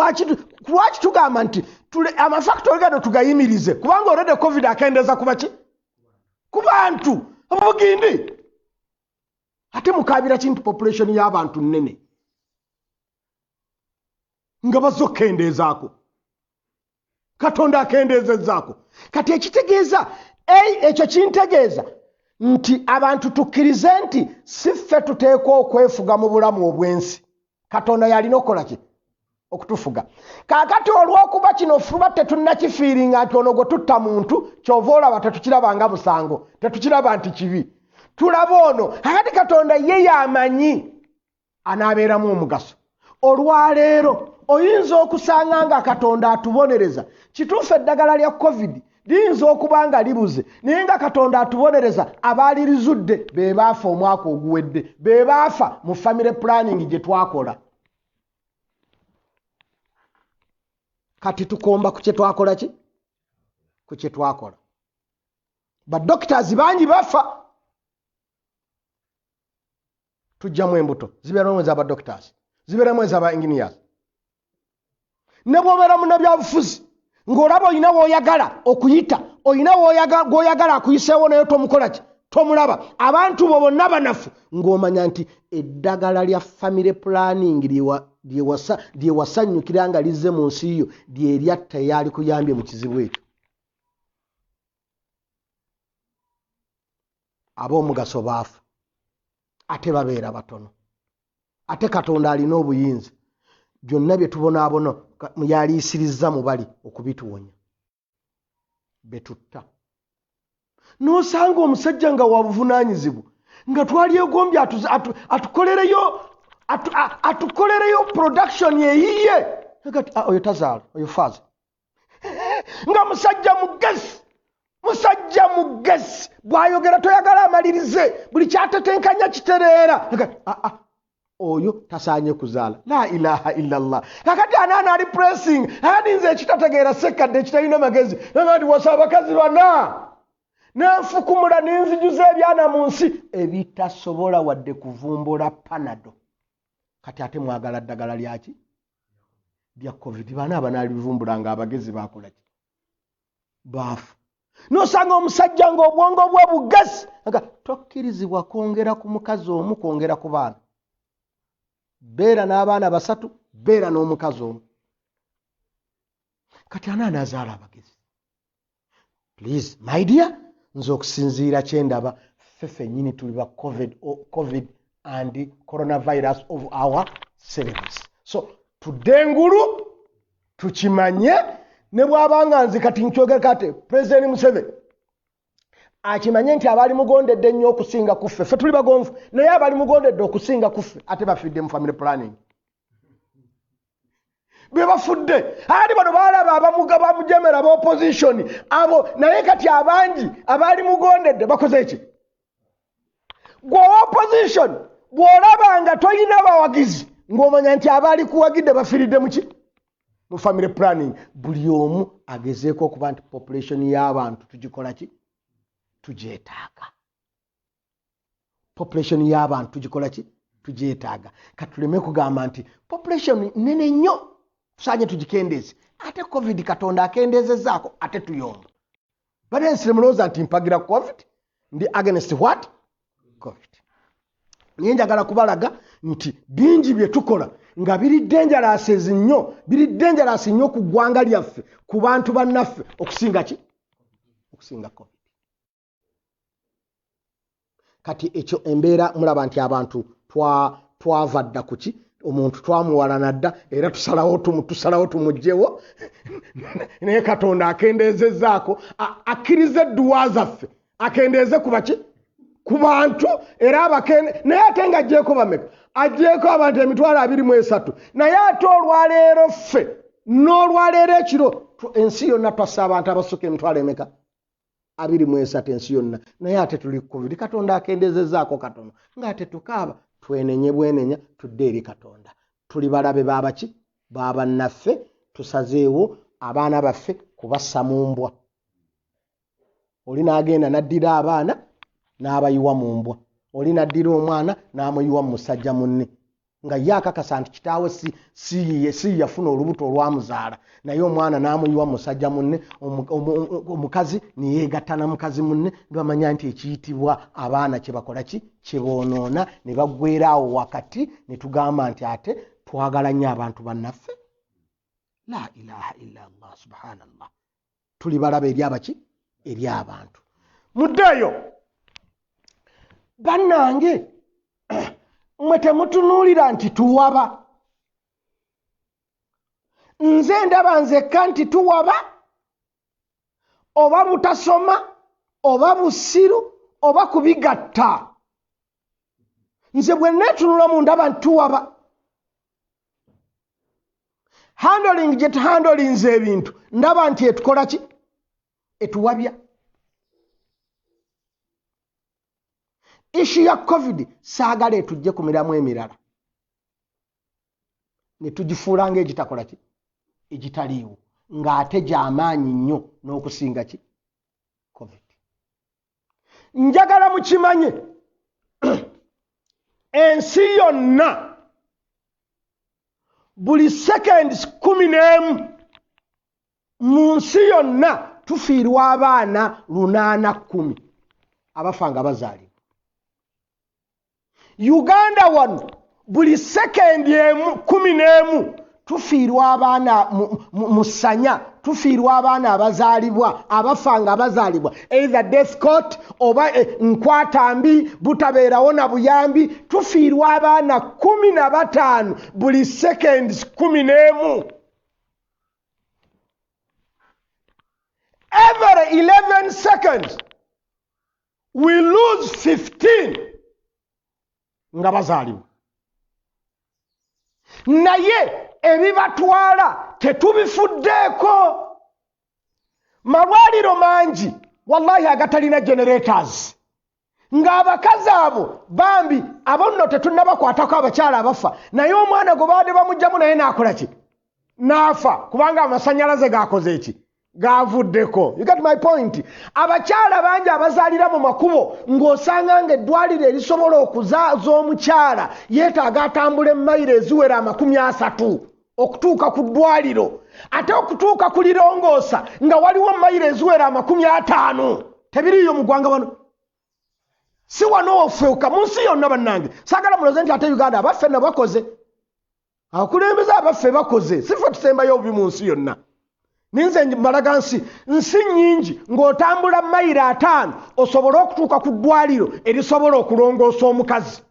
lwaki tugamba nti amafactory gano tugayimirize, kubanga already COVID akendeeza kuba ki? Ku bantu. Obugindi. Ate mukaabira ki nti population y'abantu nnene nga bazze okukendeezaako? Katonda akendeezezzaako. Kati ekitegeeza, ekyo kintegeeza nti abantu tukkirize nti si ffe tuteekwa okwefuga mu bulamu obw'ensi. Katonda yalina okukola ki? Okutufuga. Kaakati olw'okuba kino fuba tetunnakifiiringa nti ono gwe tutta muntu, ky'ova olaba tetukiraba nga musango, tetukiraba nti kibi. Tulaba ono. Kaakati Katonda ye y'amanyi anaabeeramu omugaso. Olwaleero oyinza okusanga nga Katonda atubonereza. Kituufu eddagala lya COVID liyinza okuba nga libuze, naye nga Katonda atubonereza abaalirizudde be baafa omwaka oguwedde, be baafa mu family planning gye twakola. Kati tukomba ku kye twakola ki? Ku kye twakola. Ba doctors bangi bafa. Tujjamu embuto, zibeeramu ez'aba doctors, zibeeramu ez'aba engineers. Ne bw'obeera munnabyabufuzi, Ng'olaba olina w'oyagala okuyita, olina gw'oyagala akuyiseewo naye tomukola ki, tomulaba. Abantu bo bonna banafu, ng'omanya nti eddagala lya family planning lye wasanyukira nga lizze mu nsi yo lye lyatta eyali kuyambye mu kizibu ekyo. Ab'omugaso baafa, ate babeera batono, ate Katonda alina obuyinza. Byonna bye tubonaabona yaliisirizza mu bali okubituwonya, betutta. N'osanga omusajja nga wa buvunaanyizibwa, nga twalyegombye atukolereyo production eyiye. Kati, oyo tazaala, oyo faaza. Nga musajja mugezi, musajja mugezi, bw'ayogera toyagala amalirize, buli kyatetenkanya kitereera. Kati, oyo tasaanye kuzaala. La ilaha illallah. Kakati anaana ali pressing, kakati nze ekitategeera sekkadde ekitalina magezi, nagamba nti wasa abakazi bana nenfukumula nenzijuza ebyana mu nsi ebitasobola wadde kuvumbula panado. Kati ate mwagala ddagala lyaki? Lya COVID. Bana abanalivumbula nga abagezi bakola ki? Baafa. N'osanga omusajja ng'obwongo bwe bugezi, nga tokkirizibwa kwongera ku mukazi omu, kwongera ku baana. Beera n'abaana basatu, beera n'omukazi omu. Kati ani anaazaala abagezi? Please, my dear, nze okusinziira kye ndaba, ffe ffennyini tuli ba COVID and coronavirus of our syllabus. So tudde engulu tukimanye, ne bw'abanga nze kati nkyogera kati President Museveni akimanye nti abali mugondedde ennyo okusinga ku ffe, ffe tuli bagonvu, naye abali mugondedde okusinga ku ffe ate bafidde mu family planning. Be bafudde. Ate bano baalaba abamuga bamujemera ba opposition abo, naye kati abangi abaali mugondedde bakoze ki? Gwe owa opposition bw'olaba nga tolina bawagizi, ng'omanya nti abaali kuwagidde bafiiridde mu ki? Mu family planning. Buli omu agezeeko okuba nti population y'abantu tugikola ki? Tugyetaaga. Population y'abantu tugikola ki? Tugyetaaga. Katuleme kugamba nti population nnene nnyo, tusaanye tugikendeeze. Ate COVID Katonda akendeezezzaako, ate tuyomba. Bannansi mulowooza nti mpagira COVID, ndi against what? COVID. Naye njagala kubalaga nti bingi bye tukola nga biri dangerous nnyo, biri dangerous nnyo ku ggwanga lyaffe, ku bantu bannaffe, okusinga ki? Okusinga COVID. Kati ekyo embeera mulaba nti abantu twava dda ku ki? Omuntu twamuwalana dda, era tusalawo tumuggyewo. Naye Katonda akendeezezzaako, akkirize edduwa zaffe, akendeeze ku baki? Ku bantu, era naye ate ng'aggyeeko bameka? Aggyeeko abantu emitwalo abiri mu esatu. Naye ate olwaleero ffe, n'olwaleero ekiro, ensi yonna twassa abantu abasukka emitwalo emeka? 23 ensi yonna. Naye ate tuli ku COVID. Katonda akendeezezzaako katono, ng'ate tukaaba, twenenye bwenenya, tudde eri Katonda. Tuli balabe baabaki? Baabannaffe. Tusazeewo abaana baffe kubassa mu mbwa. Oli n'agenda n'addira abaana n'abayiwa mu mbwa, oli n'addira omwana n'amuyiwa mu musajja munne, nga ye akakasa nti kitaawe si yafuna olubuto olwamuzaala, naye omwana n'amuyiwa mu musajja munne, omukazi ne yeegatta na mukazi munne, ne bamanya nti ekiyitibwa abaana kye bakola ki? Kye boonoona, ne baggweera awo wakati, ne tugamba nti ate twagala nnyo abantu bannaffe. La ilaha illa Allah, subhanallah. Tuli balaba eri abaki? Eri abantu. Muddeeyo bannange, mmwe temutunuulira nti tuwaba. Nze ndaba nzekka nti tuwaba, oba butasoma, oba busiru, oba kubigatta. Nze bwe neetunulamu ndaba nti tuwaba. Handling gye tuhandolinze ebintu, ndaba nti etukola ki? Etuwabya. Issue ya COVID saagala etujje ku miramu emirala ne tugifuula ng'egitakola ki? Egitaliiwo, ng'ate gy'amaanyi nnyo n'okusinga ki? COVID. Njagala mukimanye, ensi yonna buli seconds 11 Mu nsi yonna tufiirwa abaana 810 abafa nga bazaalibwa. Uganda wano buli sekendi 11 tufiirwa abaana mu ssanya, tufiirwa abaana abazaalibwa, abafa nga bazaalibwa, either death court oba nkwata mbi, butabeerawo na buyambi. Tufiirwa abaana 15 buli sekendi 11. Every 11 seconds we lose 15 nga bazaalibwa. Naye ebibatwala tetubifuddeeko. Malwaliro mangi wallahi agatalina generators, ng'abakazi abo bambi abo nno tetunnabakwatako, abakyala abafa, naye omwana gwe baadde bamuggyamu naye n'akola ki? N'afa, kubanga amasannyalaze gaakoze ki? Gavuddeko. You get my point? Abakyala bangi abazaalira mu makubo, ng'osanga ng'eddwaliro erisobola okuzaaza omukyala yeetaaga atambula emmayiro eziwera 30 okutuuka ku ddwaliro, ate okutuuka ku lirongoosa nga waliwo mayiro eziwera 50. Tebiriiyo mu ggwanga wano, si wano wofeuka, mu nsi yonna bannange. Saagala muloze nti ate Uganda abaffe nno bakoze, abakulembeze abaffe bakoze, si ffe tusembayo obubi mu nsi yonna. Ninze mbalaga nsi nnyingi ng'otambula mayiro 5 osobole okutuuka ku ddwaliro erisobola okulongoosa omukazi.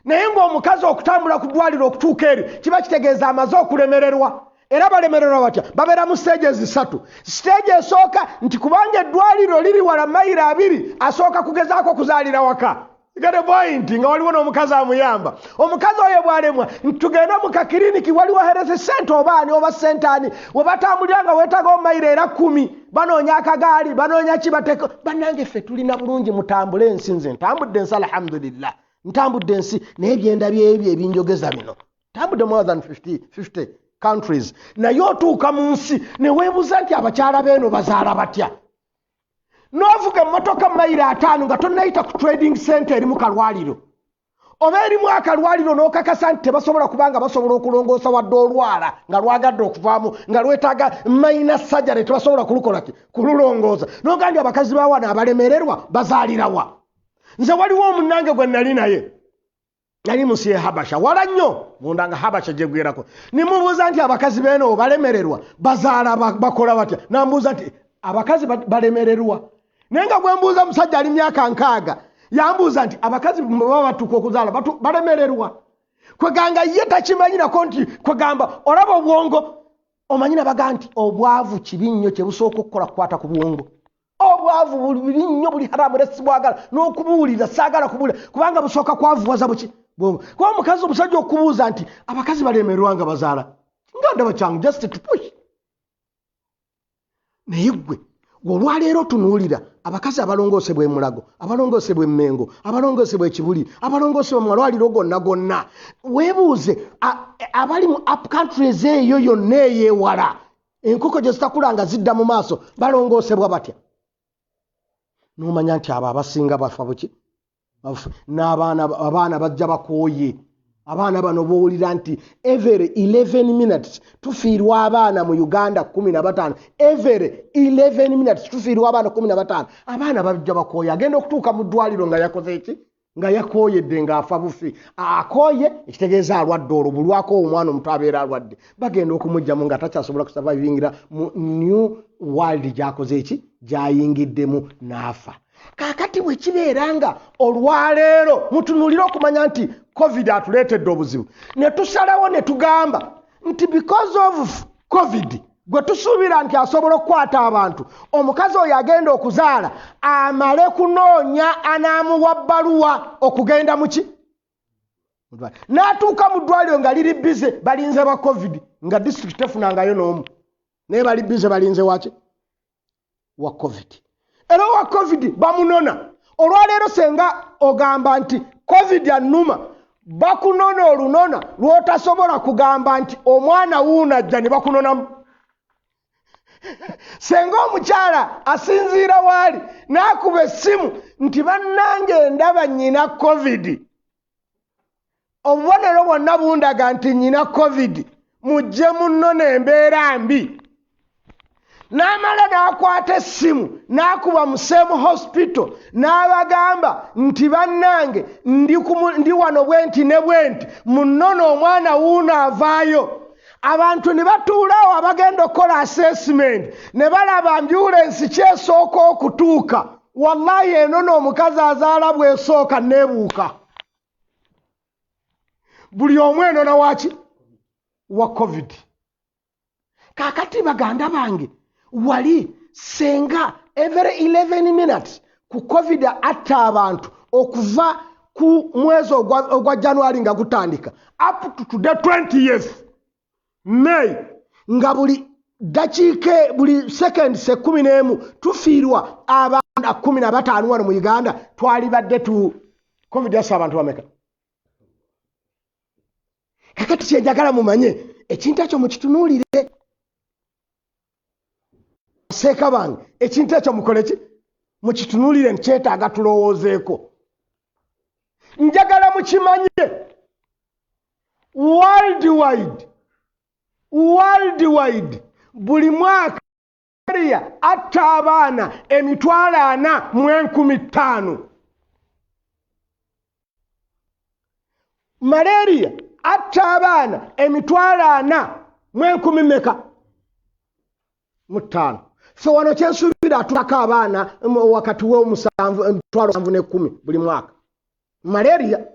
Naye ng'omukazi okutambula ku ddwaliro okutuuka eryo kiba kitegeeza amaze okulemererwa. Era balemererwa batya? Babeera mu stages 3. Stage esooka nti kubanga eddwaliro liri wala mayiro 2, asooka kugezaako kuzaalira waka. You get a point? Nga waliwo n'omukazi amuyamba. Omukazi oyo bw'alemwa nti tugende mu kakiriniki, waliwo health center oba ani oba center ani, we batambulira nga weetagawo mayiro era 10, banoonya akagaali, banoonya ki, bateeko. Bannange ffe tulina bulungi, mutambule ensi. Nze ntambudde ensi, alhamdulillah, ntambudde ensi, naye byendabye ebyo ebinjogeza bino. Ntambudde more than 50 countries, naye otuuka mu nsi ne weebuuza nti abakyala beeno bazaala batya. N'ovuga emmotoka mayiro 5 nga tonnayita ku trading center erimu kalwaliro oba erimu akalwaliro, n'okakasa nti tebasobola kubanga basobola okulongoosa wadde olwala nga lwagadde okuvaamu, nga lwetaaga minor surgery, tebasobola kulukola ki? Kululongoosa. N'ogamba nti abakazi ba wano abalemererwa bazaalirawa? Nze waliwo omunnange gwe nali naye, nali mu nsi y'e Habasha, wala nnyo munda nga Habasha gyegwerako. Ne mubuuza nti abakazi beeno balemererwa bazaala bakola batya? Nambuuza nti abakazi balemererwa, naye nga gwe mbuuza musajja ali myaka 60, yambuuza nti abakazi baba batuuka okuzaala balemererwa. Kweganga ye takimanyi nako nti kwegamba olaba obwongo, omanyi nabaga nti obwavu kibi nnyo, kye busooka okukola kukwata ku bwongo. Obwavu bubi nnyo, buli haramu, era sibwagala n'okubuwulira, saagala kubuwulira, kubanga busooka kwavuwaza buki? Bwongo. Kuba omukazi omusajja okubuuza nti abakazi balemererwa nga bazaala, nga ndaba kyangu just to push. Naye ggwe olwaleero tunuulira abakazi abalongoosebwa e Mulago, abalongoosebwa e Mmengo, abalongoosebwa e Kibuli, abalongoosebwa mu malwaliro gonna gonna, weebuuze abali mu up countries eyo yonna ey'ewala, enkoko gye zitakula nga zidda mu maaso, balongoosebwa batya? N'omanya nti abo abasinga bafa buki? N'abaana, abaana bajja bakooye. Abaana bano b'owulira nti every 11 minutes tufiirwa abaana mu Uganda 15, every 11 minutes tufiirwa abaana 15. Abaana bajja bakooye, agenda okutuuka mu ddwaliro nga yakoze ki? Nga yakooyedde, ng'afa bufi. Akooye ekitegeeza alwadde, olwo bulwako omwana omuto abeera alwadde, bagenda okumuggyamu nga takyasobola kusurvivingira mu new world gy'akoze ki? Gy'ayingiddemu, n'afa. Kaakati bwe kibeera nga olwaleero mutunuulire okumanya nti COVID atuleetedde obuzibu, ne tusalawo ne tugamba nti because of COVID gwe tusuubira nti asobola okukwata abantu, omukazi oyo agenda okuzaala amale kunoonya anaamuwa bbaluwa okugenda mu ki? N'atuuka mu ddwaliro nga liri busy, balinze ba COVID, nga disitulikiti tefunangayo n'omu, naye bali busy balinze waki? Wa COVID. Era owa COVID bamunona. Olwaleero senga ogamba nti COVID annuma, bakunona olunona lw'otasobola kugamba nti omwana wuuno ajja, ne bakunonamu. Senga omukyala asinziira waali n'akuba essimu nti bannange ndaba nnyina COVID, obubonero bwonna bundaga nti nnyina COVID, mujje munnona, embeera mbi. N'amala n'akwata essimu n'akuba mu same hospital n'abagamba nti, "Bannange, ndi wano bwe nti ne bwe nti, munnono omwana wuuno avaayo." Abantu ne batuulaawo abagenda okukola assessment ne balaba ambulensi kyesooka okutuuka. Wallahi, enono omukazi azaala bwesooka neebuuka, buli omu enona waki wa COVID. Kaakati baganda bange, wali senga every 11 minutes ku COVID atta abantu okuva ku mwezi ogwa January nga gutandika up to today, 20th May, nga buli dakiika, buli seconds 11 tufiirwa abaana 15 wano mu Uganda, twalibadde tu COVID yassa abantu bameka? Kakati kyenjagala mumanye, ekintu ekyo mukitunuulire. Seeka bange, ekintu ekyo mukole ki? Mukitunuulire nti kyetaaga tulowoozeeko. Njagala mukimanye, worldwide, buli mwaka malaria atta abaana 405,000. Malaria atta abaana 40,000 meka mu ttaano. Fe wano kyensuubira atulako abaana wakati w'omusanvu, 710,000 buli mwaka malaria.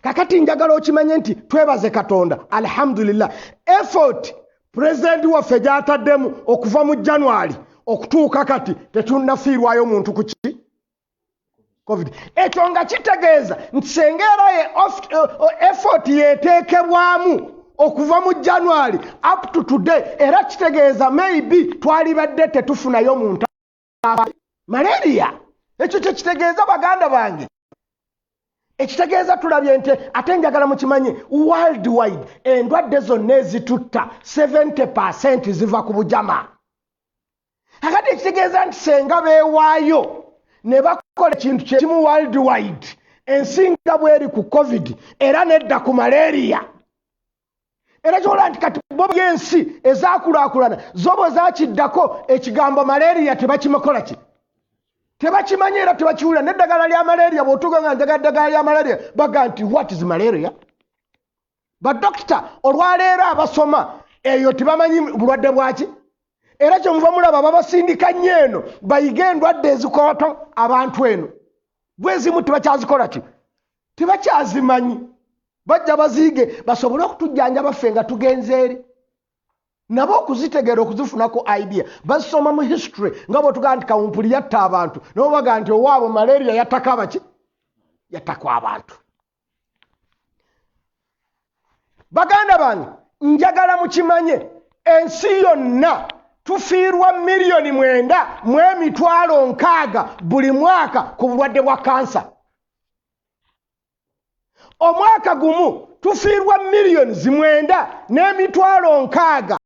Kakati njagala okimanye nti twebaze Katonda, alhamdulillah, effort pulezidenti waffe gyataddemu okuva mu January okutuuka kati, tetunnafiirwayo muntu ku ki COVID. Ekyo nga kitegeeza nti senga era ye effort yeteekebwamu okuva mu January up to today, era kitegeeza maybe twalibadde tetufunayo muntu malaria. Ekyo kyekitegeeza, baganda bange. Ekitegeeza tulabye nti, ate njagala mukimanye, worldwide endwadde zonna ezitutta, 70% ziva ku bujama. Akati ekitegeeza nti senga beewaayo ne bakola ekintu kyekimu worldwide, ensi nga bweri ku COVID era nedda ku malaria. Era kyola nti kati bo ensi ezakulaakulana zo bwe zakiddako, ekigambo malaria tebakimakola ki, tebakimanyi era tebakiwulira. N'eddagala lya malaria, bw'otuuka nga njagala ddagala lya malaria, baga nti, "What is malaria?" Badokita olwaleero abasoma eyo tebamanyi bulwadde bwaki. Era kyemuva mulaba babasindika nnyo eno bayige endwadde ezikwata abantu eno, bwezimu tebakyazikola ki, tebakyazimanyi. Bajja baziige basobole okutujjanjaba ffe nga tugenze eri nabo okuzitegeera, okuzifunako idea. Bazisoma mu history, nga bwetugamba nti kawumpuli yatta abantu, nabo bagaa nti owaabwe malaria yattako abaki, yattako abantu. Baganda bange, njagala mukimanye, ensi yonna tufiirwa 9,600,000 buli mwaka ku bulwadde bwa kansa. Omwaka gumu tufiirwa 9,600,000.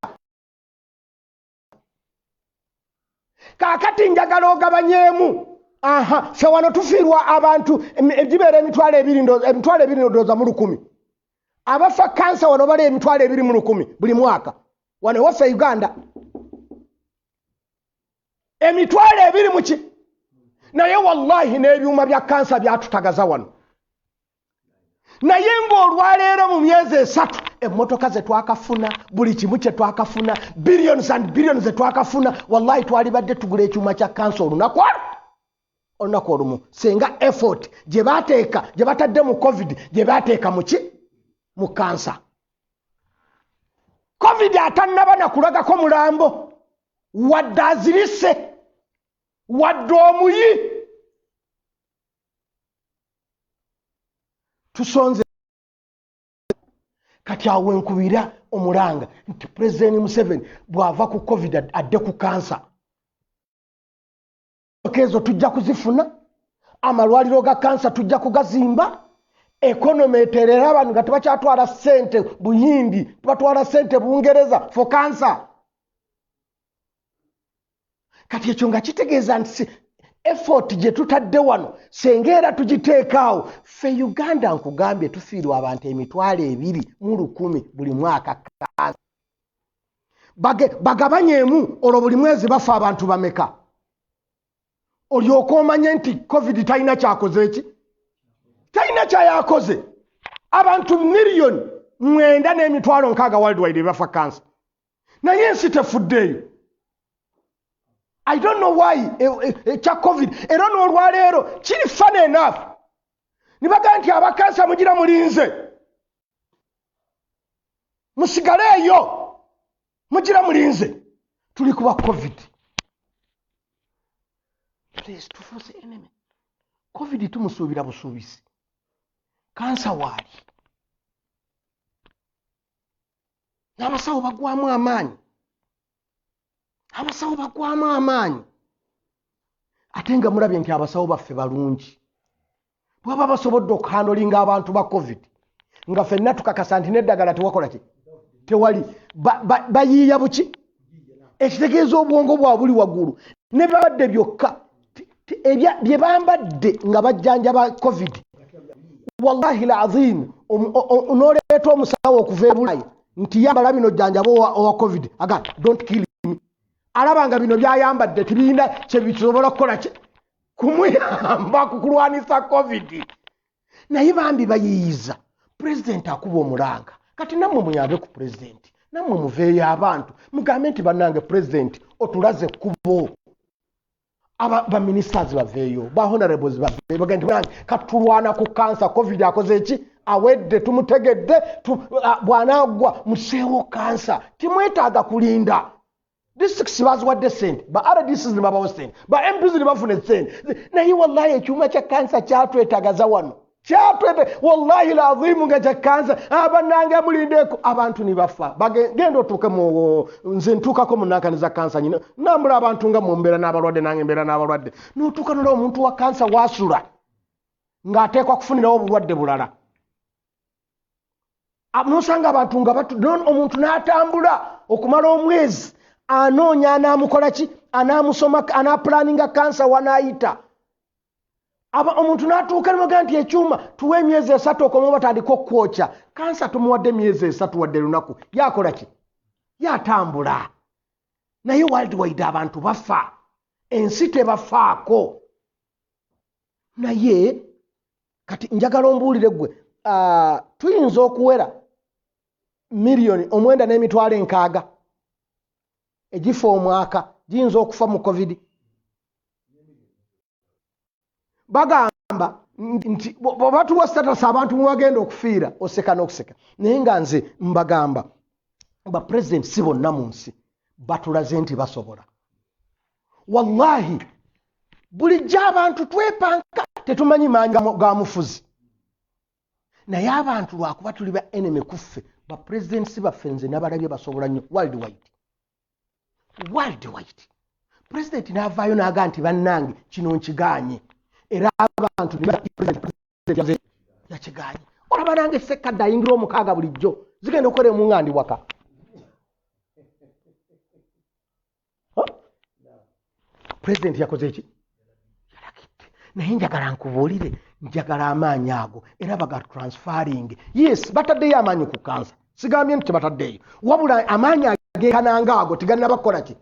Kaakati njagala ogabanyeemu. Aha, ffe wano tufiirwa abantu gibeera 20,000, 20,000 ndowooza abafa kansa wano bali 20,000 buli mwaka wano ewaffe Uganda, 20,000 muki. Naye wallahi n'ebyuma bya kansa byatutagaza wano. Naye ng'olwaleero mu myezi 3, emmotoka ze twakafuna, buli kimu kye twakafuna, billions and billions ze twakafuna, wallahi twalibadde tugula ekyuma kya kansa olunaku olwo, olunaku olumu, singa effort gye bateeka, gye batadde mu COVID, gye bateeka muki, mu kansa. COVID atannaba nakulagako mulambo, wadde azirise, wadde omuyi. Tusonze kati awo wenkubira omulanga nti Pulezidenti Museveni bw'ava ku COVID adde ku kansa. Ezo tujja kuzifuna, amalwaliro ga kansa tujja kugazimba, economy eterera, abantu nga tebakyatwala ssente Buyindi, tebatwala ssente Bungereza for kansa. Kati ekyo nga kitegeeza nti effort gye tutadde wano, senga era tugiteekaawo, ffe Uganda nkugambye tufiirwa abantu 20,000 buli mwaka kansa. Bagabanyemu olwo buli mwezi bafa abantu bameka, olyoke omanye nti COVID talina kyakoze eki, talina kyayakoze. Abantu 9,600,000 worldwide bafa kansa, naye ensi tefuddeeyo. I don't know why ekya COVID era n'olwaleero kiri funny enough ne bagamba nti abakansa mugira mulinze, musigale eyo mugira mulinze, tuli kuba COVID. Please, tufuuse enemy. COVID tumusuubira busuubisi, kansa waali, n'abasawo bagwamu amaanyi, abasawo bagwamu amaanyi. Ate nga mulabye nti abasawo baffe balungi, bwaba basobodde okuhandolinga abantu ba COVID nga ffenna tukakasa nti n'eddagala tewakola ki, tewali, bayiiya buki, ekitegeeza obwongo bwa buli waggulu ne babadde byokka bye bambadde nga bajjanjaba COVID. Wallahi lazim, n'oleeta omusawo okuva e Bulaaya nti yambala bino jjanjaba owa COVID, aga don't kill me, alaba nga bino byayambadde tebirina kye bisobola kukola ki kumuyamba kukulwanisa COVID. Naye bambi bayiiyiza. Pulezidenti akuba omulanga, kati nammwe muyambe ku pulezidenti, nammwe muveeyo abantu mugambe nti bannange pulezidenti otulaze ekkubo. Aba ba ministers baveeyo, ba honorables baveeyo, bagende nti bannange katulwana ku kansa, COVID akoze ki, awedde, tumutegedde, bw'anaagwa museewo kansa, timwetaaga kulinda. Districts baziwadde ssente, ba RDCs ne babawo ssente, ba MPs ne bafuna ssente, naye wallahi ekyuma kya kansa kyatwetagaza wano, kyatwete wallahi lazimu nga kya kansa. Abannange mulindeeko, abantu ne bafa. Genda otuuke mu nze ntuukako mu nankani za kansa, nyina nambula abantu nga mumbeera n'abalwadde, nange mbeera n'abalwadde, n'otuuka nolaba omuntu wa kansa waasula ng'ateekwa kufunirawo obulwadde bulala. N'osanga abantu nga omuntu n'atambula okumala omwezi anoonya anaamukola ki, anaamusoma, anaapulaninga kansa wanaayita. Omuntu n'atuuka ne bagamba nti ekyuma tuwe emyezi 3 okomawo batandike okwokya kansa, tumuwadde emyezi 3 wadde lunaku, yakola ki, yatambula. Naye worldwide abantu bafa, ensi tebafaako. Naye kati njagala ombuulire ggwe, tuyinza okuwera 9,600,000 egifa omwaka giyinza okufa mu COVID. Bagamba nti bw'obatuwa status abantu mwe bagenda okufiira, oseka n'okuseka. Naye nga nze mbagamba ba president si bonna mu nsi batulaze nti basobola. Wallahi bulijjo abantu twepanka, tetumanyi maanyi ga mufuzi. Naye abantu lwakuba tuli ba enemy kuffe, ba presidents baffe nze nabalabye basobola nnyo worldwide. Worldwide. President n'avaayo n'aga nti bannange kino nkigaanye, era abantu president yakigaanye. Olaba nange Ssekadde ayingira omukaaga bulijjo, zigenda okukola emu nga ndi waka. President yakoze ki? Yalagidde. Naye njagala nkubuulire, njagala amaanyi ago era baga transferring. Yes, bataddeyo amaanyi ku kansa, sigambye nti tebataddeyo, wabula amaanyi ageekananga ago tegannaba kukola ki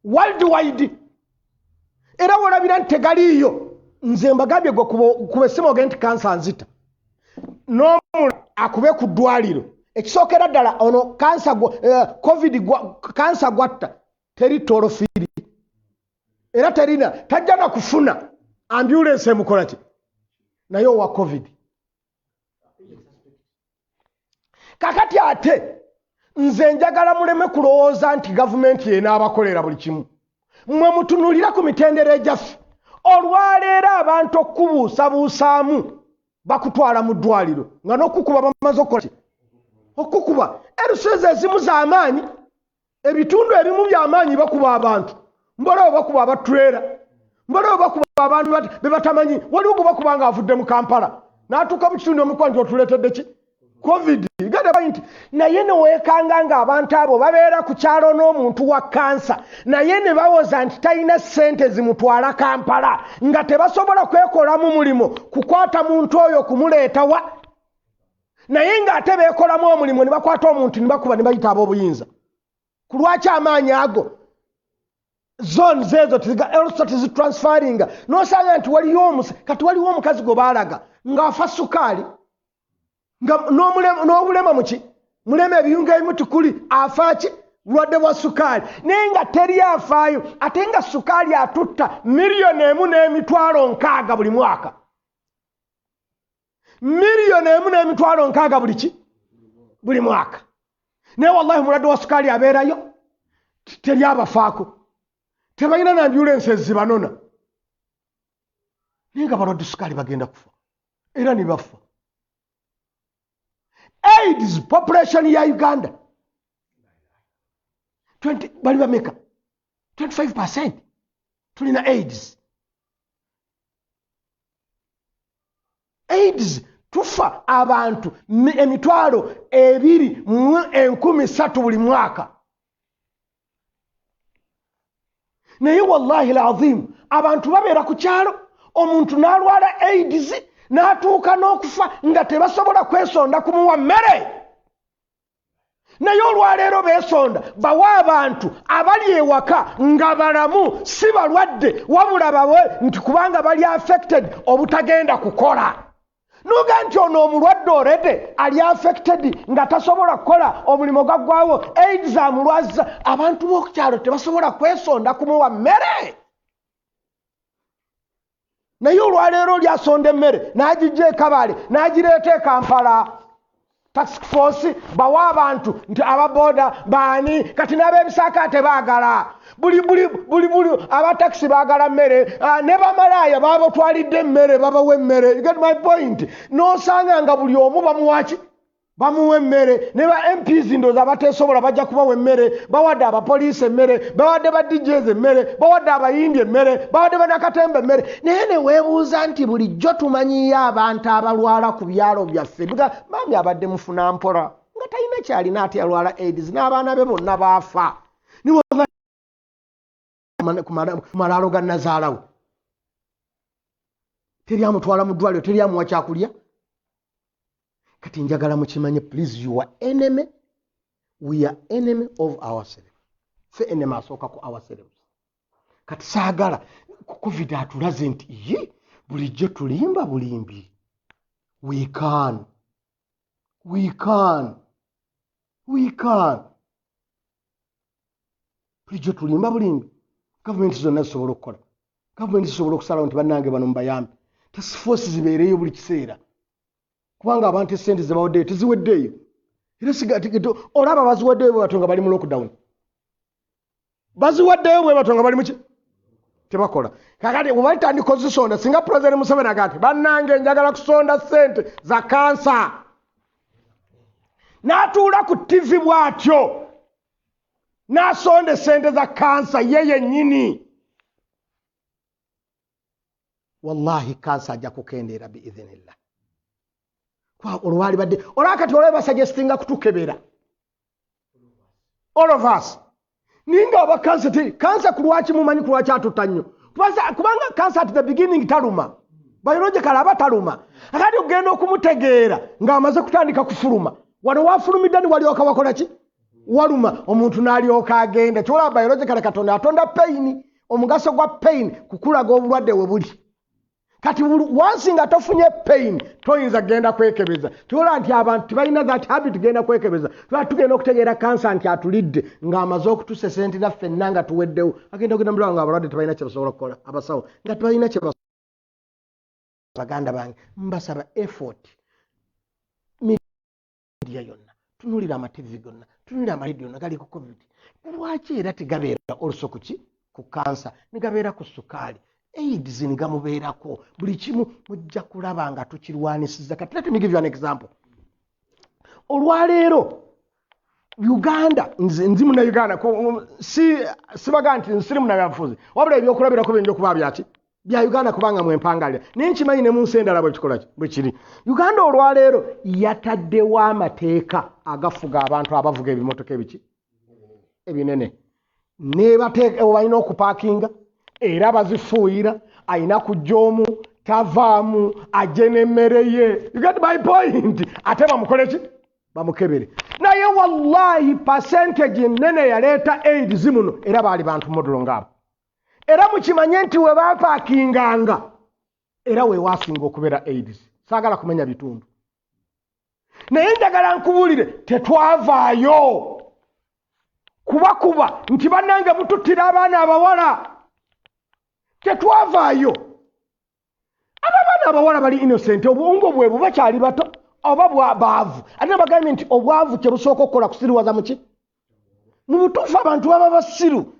worldwide. Era wolabira nti tegaliiyo, nze mbagambye gwe kuba essimu ogende nti kansa nzita, n'omulala akube ku ddwaliro. Ekisookera ddala ono kansa COVID kansa gwatta teri tolofiri, era terina, tajja na kufuna ambulance emukola ki naye owa COVID. Kakati ate nze njagala muleme kulowooza nti gavumenti y'enaabakolera buli kimu. Mmwe mutunuulira ku mitendera egyaffe. Olwaleero abantu okubuusabuusaamu bakutwala mu ddwaliro nga n'okukuba bamaze okukola ki? Okukuba. Eruseezi ezimu z'amaanyi, ebitundu ebimu by'amaanyi bakuba abantu. Mbalawo bakuba abatulera, mbalawo bakuba abantu be batamanyi. Waliwo gwe bakuba ng'avudde mu Kampala n'atuuka mu kitundu omukuba nti otuleetedde ki? COVID. Genda nti naye ne weekanga ng'abantu abo babeera ku kyalo n'omuntu wa kansa, naye ne bawoza nti talina ssente zimutwala Kampala, nga tebasobola kwekolamu mulimu kukwata muntu oyo kumuleeta wa, naye ng'ate beekolamu omulimu ne bakwata omuntu ne bakuba ne bayita ab'obuyinza. Ku lwaki amaanyi ago zones ezo also tizitransferringa? Nosanga nti waliyo kati waliwo omukazi gwe baalaga ng'afa sukaali, nga n'obulema muki mulema ebiyungo ebimu tikuli, afa ki? Bulwadde bwa sukaali, naye nga teri afaayo, ate nga sukaali atutta 1,060,000 buli mwaka. 1,060,000 buli ki? Buli mwaka. Naye wallahi omulwadde wa sukaali abeerayo, teri abafaako, tebalina na ambulensi ezibanona, naye nga balwadde sukaali bagenda kufa era ne bafa. AIDS, population ya Uganda 20, bali bameka? 25% tulina AIDS. AIDS tufa abantu 23,000 buli mwaka. Naye wallahi alazim abantu babeera ku kyalo, omuntu n'alwala AIDS n'atuuka n'okufa nga tebasobola kwesonda kumuwa mmere. Naye olwaleero beesonda bawa abantu abali ewaka nga balamu, si balwadde, wabula bawe nti kubanga bali affected obutagenda kukola. Nuga nti ono omulwadde already ali affected nga tasobola kukola, omulimu gwaggwawo, AIDS amulwazza, abantu b'okukyalo tebasobola kwesonda kumuwa mmere. Naye olwaleero oli asonda emmere n'agijja e Kabale n'agireeta e Kampala. Task force bawa abantu nti ababoda baani, kati n'abeebisaaka tebaagala. Buli buli buli buli abatakisi baagala mmere, ne bamalaaya babatwalidde emmere, babawa emmere. You get my point? N'osanga nga buli omu bamuwa ki? Bamuwa emmere. Ne ba MPs ndowooza abateesobola bajja kubawa emmere, bawadde abapoliisi emmere, bawadde ba DJs emmere, bawadde abayimbi emmere, bawadde bannakatemba emmere. Naye ne weebuuza nti bulijjo tumanyiyo abantu abalwala ku byalo byaffe. Maami abadde mufuna mpola nga talina kyalina, ate yalwala AIDS n'abaana be bonna baafa. Ku malaalo ga nnazaalawe teri amutwala mu ddwaliro, teri amuwa kyakulya. Kati njagala mukimanye, please, you are enemy, we are enemy of ourselves. Ffe enemy asooka ku ourselves. Kati saagala COVID atulaze nti ye bulijjo tulimba bulimbi. We can, we can, we can. Bulijjo tulimba bulimbi. Gavumenti zonna zisobola okukola, gavumenti zisobola okusalawo nti bannange bano mubayambe, task force zibeereyo buli kiseera, kubanga abantu esente zebawaddeyo teziweddeeyo. Era olaba baziwaddeyo bwe batyo nga bali mu lockdown, baziwaddeyo bwe batyo nga bali muki, tebakola. Kakati bwe balitandika ozisonda, singa Pulezidenti Museveni aga nti bannange njagala kusonda ssente za kansa, n'atuula ku TV bw'atyo n'asonda essente za kansa ye yennyini, wallahi kansa ajja kukendeera biidhinillah. Olwali badde olwakati olwa basuggestinga kutukebera all of us, ninga aba kansa ti kansa. Ku lwaki mumanyi ku lwaki atutta nnyo? Kubanga kansa at the beginning taluma, biological aba taluma. Akati ogenda okumutegeera ng'amaze kutandika kufuluma, wano wafulumidde ni walyoka wakola ki? Waluma, omuntu n'alyoka agenda. Kyolaba biological Katonda atonda pain, omugaso gwa pain kukulaga obulwadde we buli. Kati wansi nga tofunye pain toyinza kugenda kwekebeza. Tubola nti abantu tebalina that habit genda kwekebeza. Tuba tugenda okutegeera kansa nti atulidde ng'amaze okutusesentera ffenna nga tuweddewo, agenda ogenda mulaba nga abalwadde tebalina kye basobola kukola, abasawo nga tebalina kye. Baganda bange, mbasaba effort, media yonna, tunuulira amativi gonna, tunuulira amarediyo yonna gali ku COVID. Lwaki era tegabeera oluso kuki ku kansa, negabeera ku sukaali, AIDS negamubeerako? Buli kimu mujja kulaba nga tukirwanisiza. Kati let me give you an example. Olwaleero Uganda, nze nzi Munauganda, si sibaga nti nsiri munabyabufuzi, wabula ebyokulabirako biyinza okuba byaki? Bya Uganda, kubanga mwempangalira, naye nkimanyi ne mu nsi endala bwekikola bwe kiri. Uganda olwaleero yataddewo amateeka agafuga abantu abavuga ebimotoka ebiki ebinene, nebateeka balina okupaakinga era bazifuuyira, ayina kujja omu tavaamu ajje n'emmere ye. You get my point? Ate bamukole ki? Bamukebere. Naye Wallahi, percentage ennene yaleeta AIDS muno era baali bantu modulo ngaabo. Era mukimanye nti we bapaakinganga era wewasinga okubeera AIDS. Saagala kumenya bitundu, naye njagala nkubuulire, tetwavaayo kubakuba nti bannange mututtira abaana abawala. Tetwavaayo. Abo abaana abawala bali innocent, obwongo bwe bubakyali bato oba baavu. Ate nabagambye nti obwavu kyebusooka okukola kusiriwaza muki. Mu butuufu abantu baba basiru,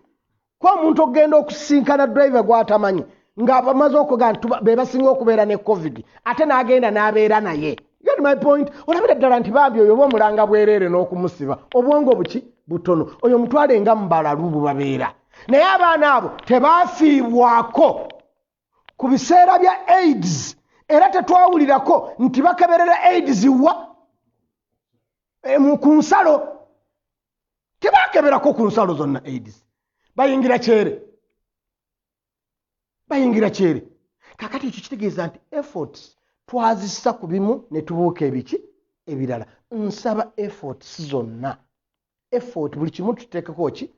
kuba omuntu okugenda okusinkana driver gwatamanyi nga bamaze okuga nti be basinga okubeera ne COVID, ate n'agenda n'abeera naye. Get my point? Olabira ddala nti bambi oyo oba omulanga bwereere n'okumusiba, obwongo buki butono. Oyo mutwale nga mubalalu bubabeera. Naye abaana abo tebafiibwako ku biseera bya AIDS, era tetwawulirako nti bakeberera AIDS wa ku nsalo. Tebakeberako ku nsalo zonna AIDS, bayingira kyere, bayingira kyere. Kakati ekyo kitegeeza nti efforts twazissa ku bimu ne tubuuka ebiki ebirala. Nsaba efforts zonna, effort buli kimu tuteekeko ki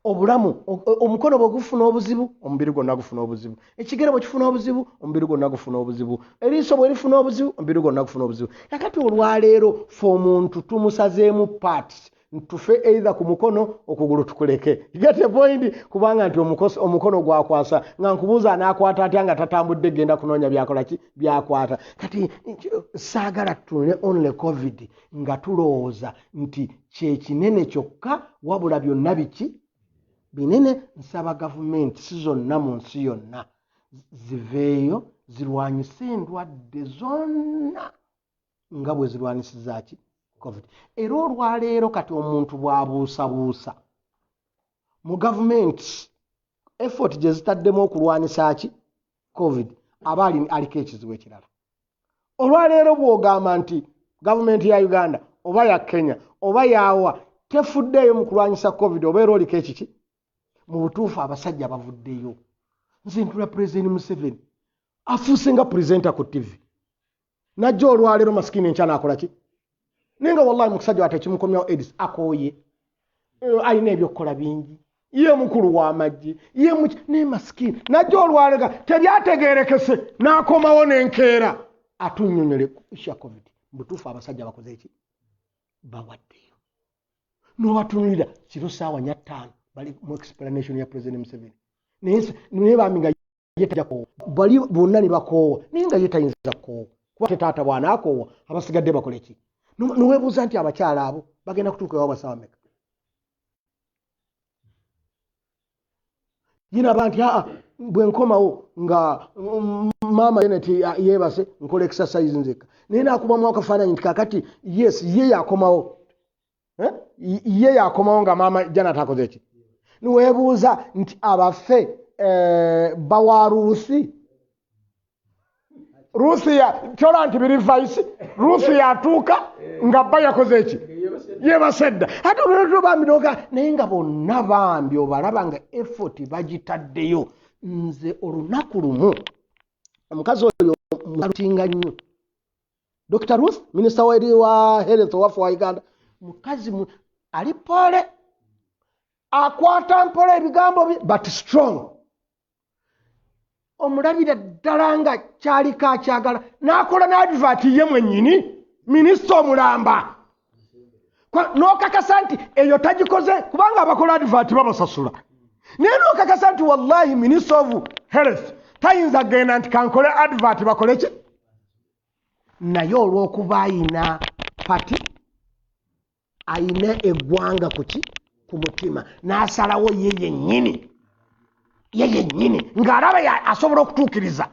obulamu. Omukono bwe gufuna obuzibu, omubiri gwonna gufuna obuzibu. Ekigere bwe kifuna obuzibu, omubiri gwonna gufuna obuzibu. Eriiso bwe lifuna obuzibu, omubiri gwonna gufuna obuzibu. Kakati olwaleero fe omuntu tumusazeemu parts, tufe either ku mukono, okugulu tukuleke. Get a point? Kubanga nti omukono gwakwasa, nga nkubuuza, anaakwata atya nga tatambudde genda kunoonya byakola ki byakwata? Kati saagala tutunule only COVID nga tulowooza nti kyekinene kyokka, wabula byonna biki binene. Nsaba gavumenti si zonna mu nsi yonna ziveeyo zirwanyise endwadde zonna nga bwe zirwanisiza ki COVID. Era olwaleero kati omuntu bw'abuusabuusa mu gavumenti effort gye zitaddemu okulwanisa ki COVID, aba aliko ekizibu ekirala. Olwaleero bw'ogamba nti gavumenti ya Uganda oba ya Kenya oba yawa tefuddeeyo mu kulwanyisa COVID, obeera oliko ekiki. Mu butuufu abasajja bavuddeyo. Nze ntula Pulezidenti Museveni afuuse nga presenter ku TV, najja olwaleero masikini, enkya naakola ki. Naye nga wallahi mukusajja wate ekimukomyawo AIDS, akooye, alina ebyokukola bingi, ye mukulu w'amagye ye muki, naye masikini najja olwaleero tebyategerekese n'akomawo n'enkeera atunnyonnyole issue COVID. Mu butuufu abasajja bakoze eki, bawaddeyo. N'obatunulira kiro saawa 4:05 bali mu explanation ya President Museveni, naye bambi nga ye tajja koowa. Bali bonna ne bakoowa, naye nga ye tayinza kukoowa, kuba te taata bw'anaakoowa abasigadde bakole ki? Neweebuuza nti abakyala abo bagenda kutuuka ewaabwe saawa meka? Yinaba nti aa, bwe nkomawo nga maama Janet yeebase, nkola exercise nzekka. Naye nakubamu akafaananyi nti kakati yes, ye yakomawo. Eh? Ye yakomawo nga maama Janet akoze ki? Niweebuuza nti abaffe, bawa Ruusi, Ruusi ya kyola nti biri vice. Ruusi yatuuka nga bba yakoze eki, yebase dda. Ate olwetyo bambi noga, naye nga bonna bambi obalaba nga effort bagitaddeyo. Nze olunaku lumu omukazi oyo mutinga nnyo, Dr Ruth, minisita wa health owaffe wa Uganda, mukazi ali pole, akwata mpola ebigambo bye but strong. Omulabira ddala nga kyaliko akyagala n'akola n'advert ye mwennyini, minisita omulamba, n'okakasa nti eyo tagikoze kubanga abakola advert babasasula, naye n'okakasa nti wallahi minister of health tayinza kugenda nti kankole advert bakole ki. Naye olw'okuba ayina party, ayina eggwanga kuki ku mutima, n'asalawo ye yennyini, ye yennyini ng'alaba asobola okutuukiriza.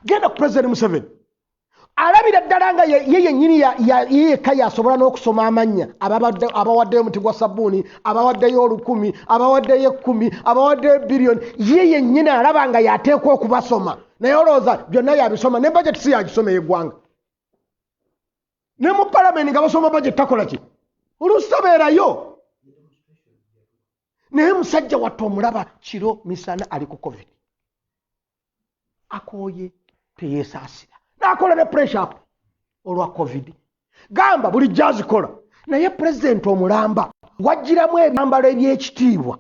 Genda ku President Museveni, alabira ddala nga ye yennyini ye yekka yasobola n'okusoma amannya abawaddeyo omuti gwa sabbuuni, abawaddeyo 1000, abawaddeyo 10, abawaddeyo biliyoni. Ye yennyini alaba nga yateekwa okubasoma, naye olowooza byonna yabisoma? Ne budget si yagisoma ey'eggwanga? Ne mu palamenti nga basoma budget takola ki, oluusi tabeerayo. Naye musajja watte omulaba kiro misana ali ku COVID, akooye, teyeesaasira, n'akola ne pressure up olwa COVID. Gamba bulijjo azikola, Naye pulezidenti omulamba wajjiramu ebyambalo eby'ekitiibwa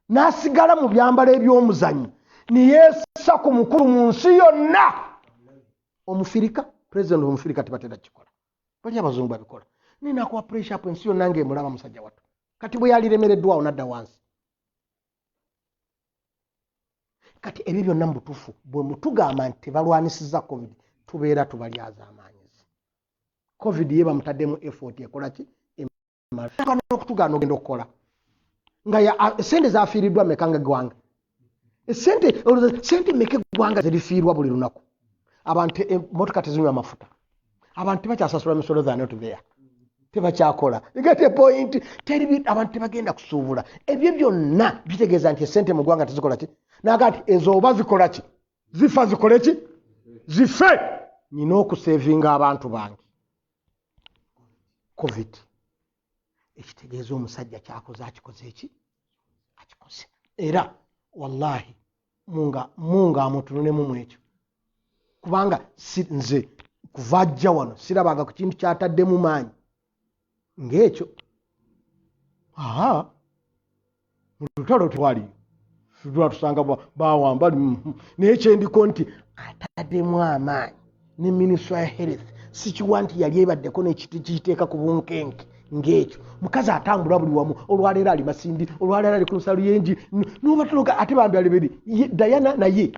n'asigala mu byambalo eby'omuzannyo niyeesa ku mukulu mu nsi yonna. Omufirika, pulezidenti omufirika tebatera kikola, bali abazungu babikola. Naye nakuwa pressure up ensi yonna ng'emulaba musajja wattu. Kati bwe yaliremereddwawo nadda wansi. Kati ebyo byonna mu butuufu bwe mutugamba nti tebalwanisiza COVID, tubeera tubalyaza amaanyizi. COVID ye bamutaddemu effort ekola ki? Okutugaana ogenda okukola nga esente zafiiriddwa meka nga eggwanga, esente meka eggwanga zerifiirwa buli lunaku. Abantu emotoka tezinywa amafuta, abantu tebakyasasula misolo, they are not there, tebakyakola. You get a point? Teri abantu tebagenda kusuubula. Ebyo byonna bitegeeza nti esente mu ggwanga tezikola ki? Naga nti ezo oba zikola ki, zifa zikole ki, zife. Nina okusevinga abantu bange COVID. Ekitegeeza omusajja kyakoze akikoze eki akikoze. Era wallahi munga amutunulemu mu ekyo, kubanga si nze kuva ajja wano sirabanga ku kintu kyataddemu maanyi ng'ekyo. Aha, mu lutalo twaliyo twatusanga bawamba, naye kyendiko nti ataddemu amaanyi ne ministry ya health sikiwa nti yali ebaddeko nekiteeka ku bunkenke ng'ekyo. Mukazi atambula buli wamu, olwaleero ali Masindi, olwaleero ali ku nsalu yengi nobatologa, ate bambi aliberi Diana naye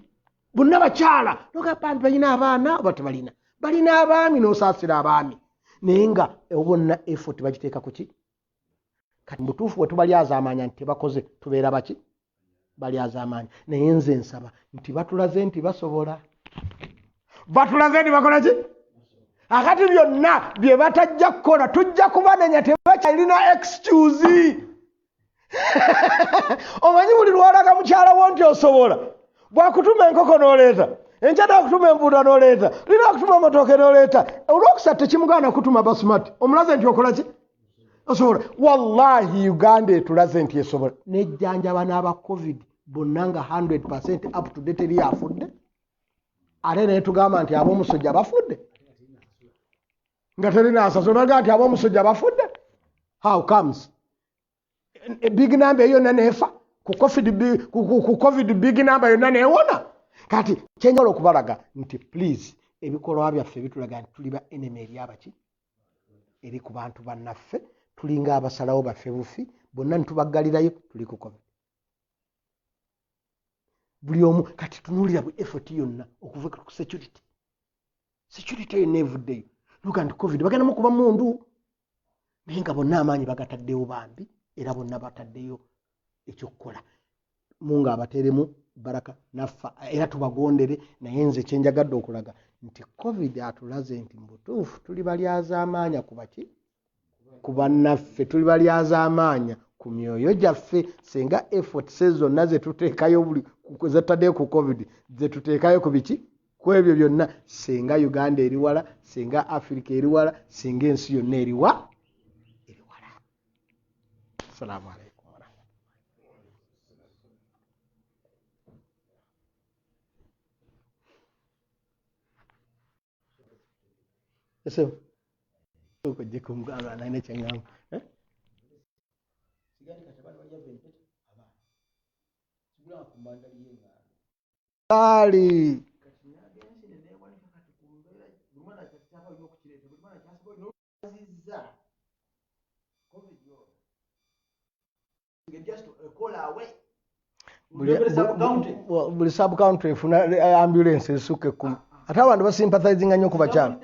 bonna bakyala noga bambi balina abaana oba tebalina, balina abaami n'osaasira abaami, naye nga bonna effort bagiteeka ku ki? Kati mubutuufu bwe tubalyazaamaanya nti tebakoze, tubeera baki balyazaamaanya. Naye nze nsaba nti batulaze nti basobola, batulaze nti bakola ki. Akati byonna bye batajja kukola tujja kubanenya, tebakyalina excuse. Omanyi buli lwalaga mukyala wo nti osobola, bwakutuma enkoko n'oleeta, enkya nakutuma empuuta n'oleeta, lina akutuma amatooke n'oleeta, olwokusatu tekimugaana kutuma basmati. Omulaze nti okola ki, osobola. Wallahi Uganda etulaze nti esobola nejjanjaba n'aba COVID bonna nga 100% up to date, eri afudde. Ate naye tugamba nti ab'omusujja bafudde nga terina asasula, naga nti ab'omusujja bafudde. How comes big number yonna nefa ku COVID, ku COVID big number yonna newona? Kati kyenjala okubalaga nti please, ebikolwa byaffe bitulaga nti tuli ba enemy eri abaki, eri ku bantu bannaffe. Tulinga abasalawo baffe bufi bonna nitubaggalirayo. Tuli ku COVID buli omu. Kati tunuulira buli effort yonna okuva ku security yonna evuddeyo noga nti COVID bagenda mukuba mundu, naye nga bonna amaanyi bagataddewo bambi, era bonna bataddeyo ekyokukola. Munga abateremu baraka naffa era tubagondere. Naye nze kyenjagadde okulaga nti COVID atulaze nti mu butuufu tuli balyazaamaanya ku baki, ku bannaffe, tuli balyazaamaanya ku myoyo gyaffe. Senga efforts zonna zetuteekayo buli zetutaddeyo ku COVID, zetuteekayo ku biki, ku ebyo byonna, senga Uganda eri wala, senga Africa eri wala, senga ensi yonna eriwa eri wala. Assalamu alaikum warahmatullahi. Ese okujjeko omugamba nalina kyeŋŋamba. Baali buli sub county efuna ambulance esukka 10, ate abantu basympathizinga nnyo ku bakyala.